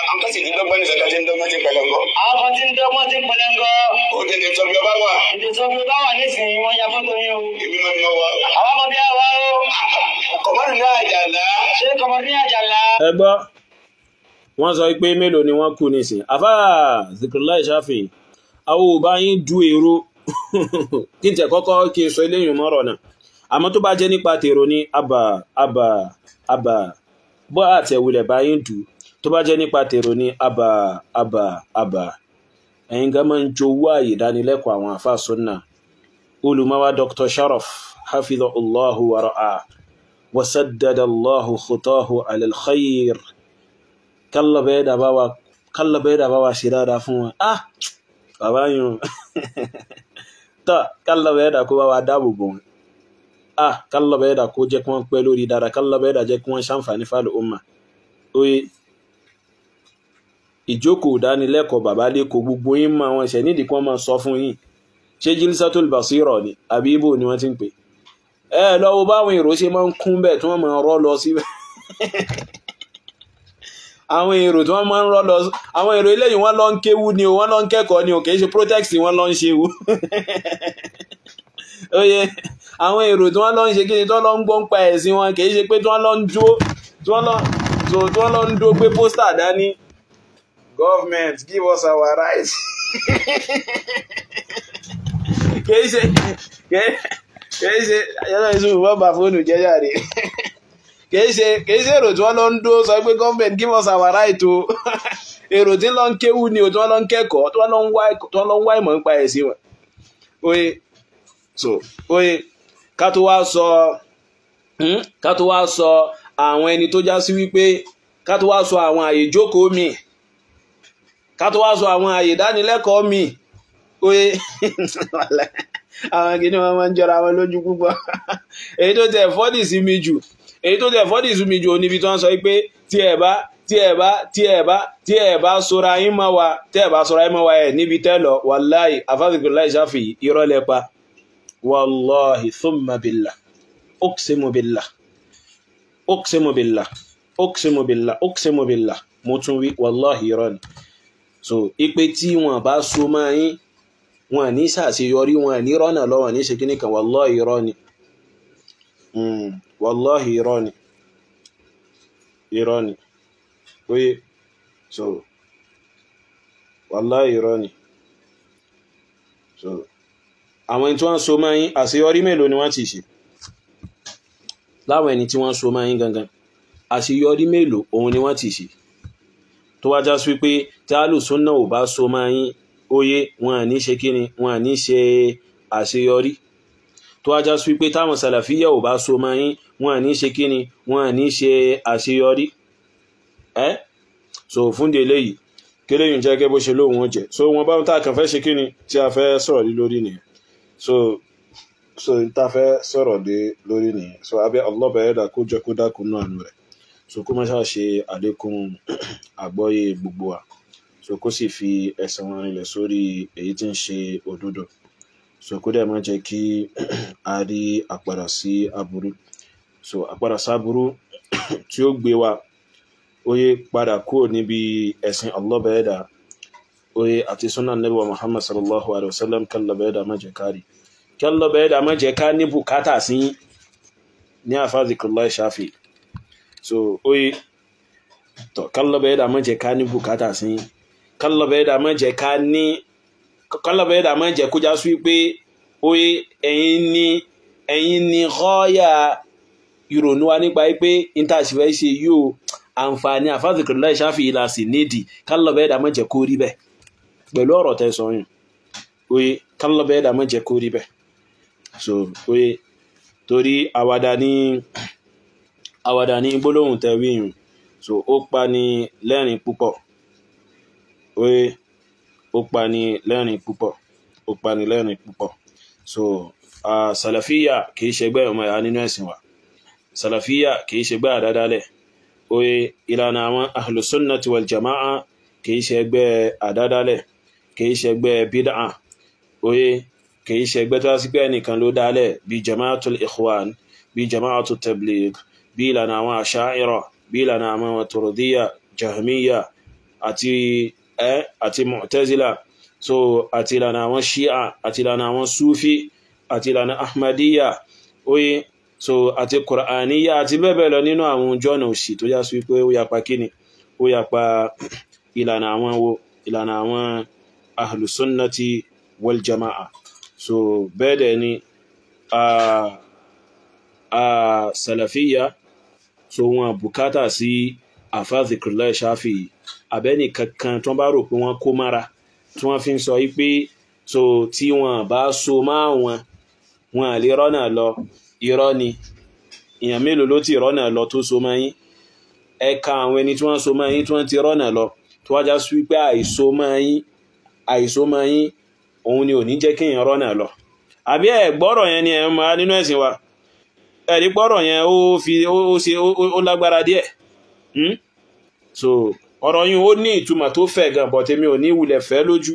àwọn kan sì ti dọ́gbọ́n ní sọ́kà tí ń dọ́gbọ́n ti pẹlẹngọ. Àwọn kan ti ń dọ́gbọ́n ti ń pẹlẹngọ. Ó tètè sọ bí ọba wà. Tètè sọ bí ọba wà nísìnyí, wọ́n ya fọ́tò yín o. Èmi mọ́ ni mo wà. Àwa mọ bí a wà o. Kọ̀mọ́dù ní Àjàlá. Ṣé Kọ̀mọ́dù ní Àjàlá? Ẹ gbọ́, wọ́n sọ pé mélòó ni wọ́n kú nísìn. Àfáà Zikrullah Shafi, àwọn ò bá yín du èrò kí n tẹ̀ kọ́kọ́ kí n sọ eléyìí mọ́rọ̀ náà. Àmọ́ tó bá jẹ́ nípa tèrò ní àbà àbà àbà bọ́ àtẹ̀wulẹ̀ bá yín dù, tó bá jẹ́ nípa tèrò ní àbà àbà àbà. Ẹ̀yin gan máa ń jowú ààyè ìdánilẹ́kọ̀ọ́ àwọn àfáà sunna. Olùmọ́wá Dr. Sharaf hafidhahullahu wa ra'a wa saddadallahu khutahu ala al-khayr. Kálọ̀ bẹ́ẹ̀ dà bá wa ṣe dáadáa fún wọn. Ah! Bàbá yun. Tọ́ kálọ̀ bẹ́ẹ̀ dà kó bá wa dáàbò bò wọn. Ah! Kálọ̀ bẹ́ẹ̀ dà kó jẹ́ kí wọ́n pẹ́ lórí dáadáa. Kálọ̀ bẹ́ẹ̀ dà jẹ́ kí wọ́n ṣàǹfààní fáàlù umma. Oye, ìjókòó ìdánilẹ́kọ̀ọ́ bàbá lẹ́kọ̀ọ́ gbogbo yín mọ àwọn ìṣẹ̀ nídìí kí wọ́n máa sọ fún yín. Ṣé Jilsatul Basira ni àbí ibo ni wọ́n ti ń pè? Ẹ lọ wo báwọn èrò ṣe máa ń kún bẹ́ẹ̀ tí wọ́n máa rọ́ lọ síbẹ̀. Àwọn èrò tí wọ́n máa ń rọ́ lọ, àwọn èrò eléyìí wọ́n lọ ń kéwú ni o, wọ́n lọ ń kẹ́kọ̀ọ́ ni o, kì í ṣe protest wọ́n lọ ń ṣe o. Oye, àwọn èrò tí wọ́n lọ ń ṣe kí ni tí wọ́n lọ ń gbọ́ ń pa ẹ̀sìn wọn, kì í ṣe pé tí wọ́n lọ ń dúró, tí wọ́n lọ ń dúró gbé pósítà dání. Government give us our rights. Kì í ṣe yálà ìṣòwò bá bá fóònù jẹ́ jàre. Kì í ṣe èrò tí wọ́n lọ ń dúró sọ pé government give us our right o. Èrò tí ń lọ ń kéwú ni o, tí wọ́n lọ ń kẹ́kọ̀ọ́, tí wọ́n lọ ń wá ìmọ̀ nípa ẹ̀sìn wọn. Oye, so oye, ká tó wá sọ àwọn ẹni tó já sí wípé ká tó wá sọ àwọn àyè ìjókòó mi, ká tó wá sọ àwọn àyè ìdánilẹ́kọ̀ọ́ mi. Oye, àwọn kìíní wọn máa ń jọra wọn lójú púpọ̀. Èyí tó tẹ̀ fọ́dì sí mi jù, èyí tó tẹ̀ fọ́dì sí mi jù níbi tí wọ́n sọ pé tí ẹ bá tí ẹ bá tí ẹ bá tí ẹ bá sora yín mọ́ wa, tí ẹ bá sora yín mọ́ wa ẹ̀ níbi tẹ́ lọ, wàláì Zikrullah Shafi irọ́ lẹ pa. Wàláhi thumma billah, uqsimu billah, uqsimu billah, uqsimu billah, uqsimu billah, mo tún wí wàláhi irọ́ ni. So ipe tí wọn bá so mọ́ yín, wọn ní ṣàṣeyọrí, wọn ní rọ́nà lọ́wọ́ ní ṣe kíní kan, wàláhi irọ́ ni. Wàláhi irọ́ ni. Irọ́ ni. Oye, so wàláhi irọ́ ni. So àwọn ẹni tí wọ́n so mọ́ yín, àṣeyọrí mélòó ni wọ́n ti ṣe? Láwọn ẹni tí wọ́n so mọ́ yín gangan, àṣeyọrí mélòó òun ni wọ́n ti ṣe? Tó wá já sí pé tí alùsùnà ò bá so mọ́ yín, oye, wọn à ní ṣe kíni, wọn à ní ṣe àṣeyọrí. Tó wá já sí pé táwọn sàlàfíyà ò bá so mọ́ yín, wọn à ní ṣe kíni, wọn à ní ṣe àṣeyọrí. Ẹ́ so fún de eléyìí, kéléyìn jẹ́ gẹ́gẹ́ bó ṣe lóhun ó jẹ́. So wọn bá ń tá kàn fẹ́ ṣe kíni tí a fẹ́ sọ̀rọ̀ lé lórí nìyẹn. So n ta fẹ́ sọ̀rọ̀ lé lórí nìyẹn. So abẹ́ Allah bẹ̀rẹ̀ dà kó jẹ́ kó dákun náà nù rẹ̀. So kó má ṣáà ṣe àlékún àgbọ́yé gbogbo wa. So kó sì fi ẹsẹ̀ wọn rinlẹ̀ sórí èyí tí ń ṣe òdodo. So kó dẹ̀ má jẹ́ kí a rí àpàdà sí aburú. So àpàdà sí aburú tí ó gbé wa oye padà kúrò níbi ẹ̀sìn Allah bẹ̀rẹ̀ dà oye àti sunnah Nabi wa Muhammad sallallahu alaihi wasallam, kálọ̀ bẹ̀rẹ̀ dà má jẹ́ ká rí. Kálọ̀ bẹ̀rẹ̀ dà má jẹ́ ká ní bùkátà sí ní àfáà Zikrullah Shafi. So oye tọ̀ kálọ̀ bẹ̀rẹ̀ dà má jẹ́ ká ní bùkátà sí. Kálọ̀ bẹ̀rẹ̀ dà má jẹ́ ká ní, kálọ̀ bẹ̀rẹ̀ dà má jẹ́ kó já sí pé oye ẹ̀yin ni gọ́ọ̀yà ìrònú wa nípa pé intanṣifẹ́ ṣe yóò àǹfààní àfáà Zikrullah Shafi ìlà sí nídìí. Kálọ̀ bẹ̀rẹ̀ dà má jẹ́ kó rí bẹ́ẹ̀ pẹ̀lú ọ̀rọ̀ tẹ́ sọ yìí. Oye, kálọ̀ bẹ̀rẹ̀ dà má jẹ́ kó rí bẹ́ẹ̀. So oye, torí àwàdà ní gbólóhùn tẹ́ wí yìí. So ó pa ni lẹ́rìn púpọ̀. Oye, ó pa ni lẹ́rìn púpọ̀. Ó pa ni lẹ́rìn púpọ̀. So sàlàfíyà kìí ṣẹgbẹ́ ọmọ ìyá nínú ẹ̀sìn wa. Sàlàfíyà kìí ṣẹgbẹ́ àdádálẹ̀. Oye, ìlànà àwọn ahlus sunnati wal jama'a kìí ṣẹgbẹ́ àdádálẹ̀, kìí ṣẹgbẹ́ bídà. Oye, kìí ṣẹgbẹ́ tó sí pé ẹnìkan ló dálẹ̀ bí jama'atul ikhwan, bí jama'atul tabligh, bí ìlànà àwọn asha'ira. Bí ìlànà àwọn Maturidiyya, Jahmiyya àti àti Mu'tazila, so àti ìlànà àwọn Shia, àti ìlànà àwọn Sufi, àti ìlànà Ahmadiyya, oye, so àti Qur'aniyya àti bẹ́ẹ̀ bẹ́ẹ̀ lọ nínú àwọn ojú ọ̀nà òṣì tó já sí wípé ó yapa kíni, ó yapa ìlànà àwọn wo, ìlànà àwọn Ahlusunnati wal Jama'a. So bẹ́ẹ̀ dẹ̀ ni a Salafiyya, so wọn bùkátà sí àfá Zikrullah Shafi'i abẹ́ni kankan tó bá rò pé wọ́n kó mára tí wọ́n fi ń sọ wípé so tí wọ́n bá so máa wọn, wọn lè rọ́nà lọ. Irọ́ ni. Èèyàn mélòó ló ti rọ́nà lọ tó so máa yín? Ẹ̀ka àwọn ẹni tí wọ́n so máa yín tí wọ́n ti rọ́nà lọ, tó wájá sí wípé àìso máa yín òun ni ò ní jẹ́ kéèyàn rọ́nà lọ. Àbí ẹ̀ gbọ́rọ̀ yẹn ni ẹ̀ máa nínú ẹ̀sìn wa, ẹ̀rí gbọ́rọ̀ yẹn ó fi ó ṣe ó lágbára díẹ̀. So ọ̀rọ̀ yìí ó ní ìtumọ̀ tó fẹ̀ gan, but èmi ò ní wulẹ̀ fẹ́ lójú.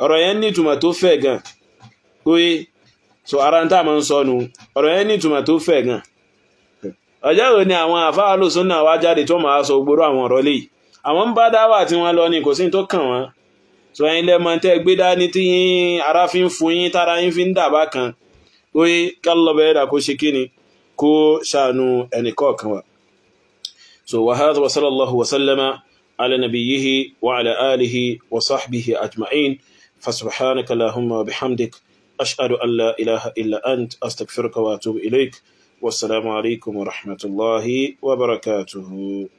Ọ̀rọ̀ yẹn ní ìtumọ̀ tó fẹ̀ gan, oye. So ara ń tà máa ń sọnù, ọ̀rọ̀ yẹn ní ìtumọ̀ tó fẹ̀ gan. Ọjọ́ wo ni àwọn àfáà lòsùn náà wá jáde tó máa sọ gbogbo àwọn ọ̀rọ̀ léyìí? Àwọn ń bá dáwà tí wọ́n lọ ní, kò sí tó kàn wọ́n. So ẹ̀yin lẹ́mọ tẹ́ gbé dání tí yín ara fi ń fún yín, tára yín fi ń dàbá kan, oye, kálọ̀bẹ̀ ẹ̀dà kó ṣe kíni, kó ṣàánú ẹnìkọ̀ọ̀kan wa. So wa hadha wa sallallahu wa sallama ala nabiyyihi wa ala alihi wa sahbihi ajma'in. Fa subhanaka allahumma wa bihamdik, ashhadu an la ilaha illa ant, astaghfiruka wa atubu ilaik. Wassalamu alaikum wa rahmatullahi wa barakatuhu.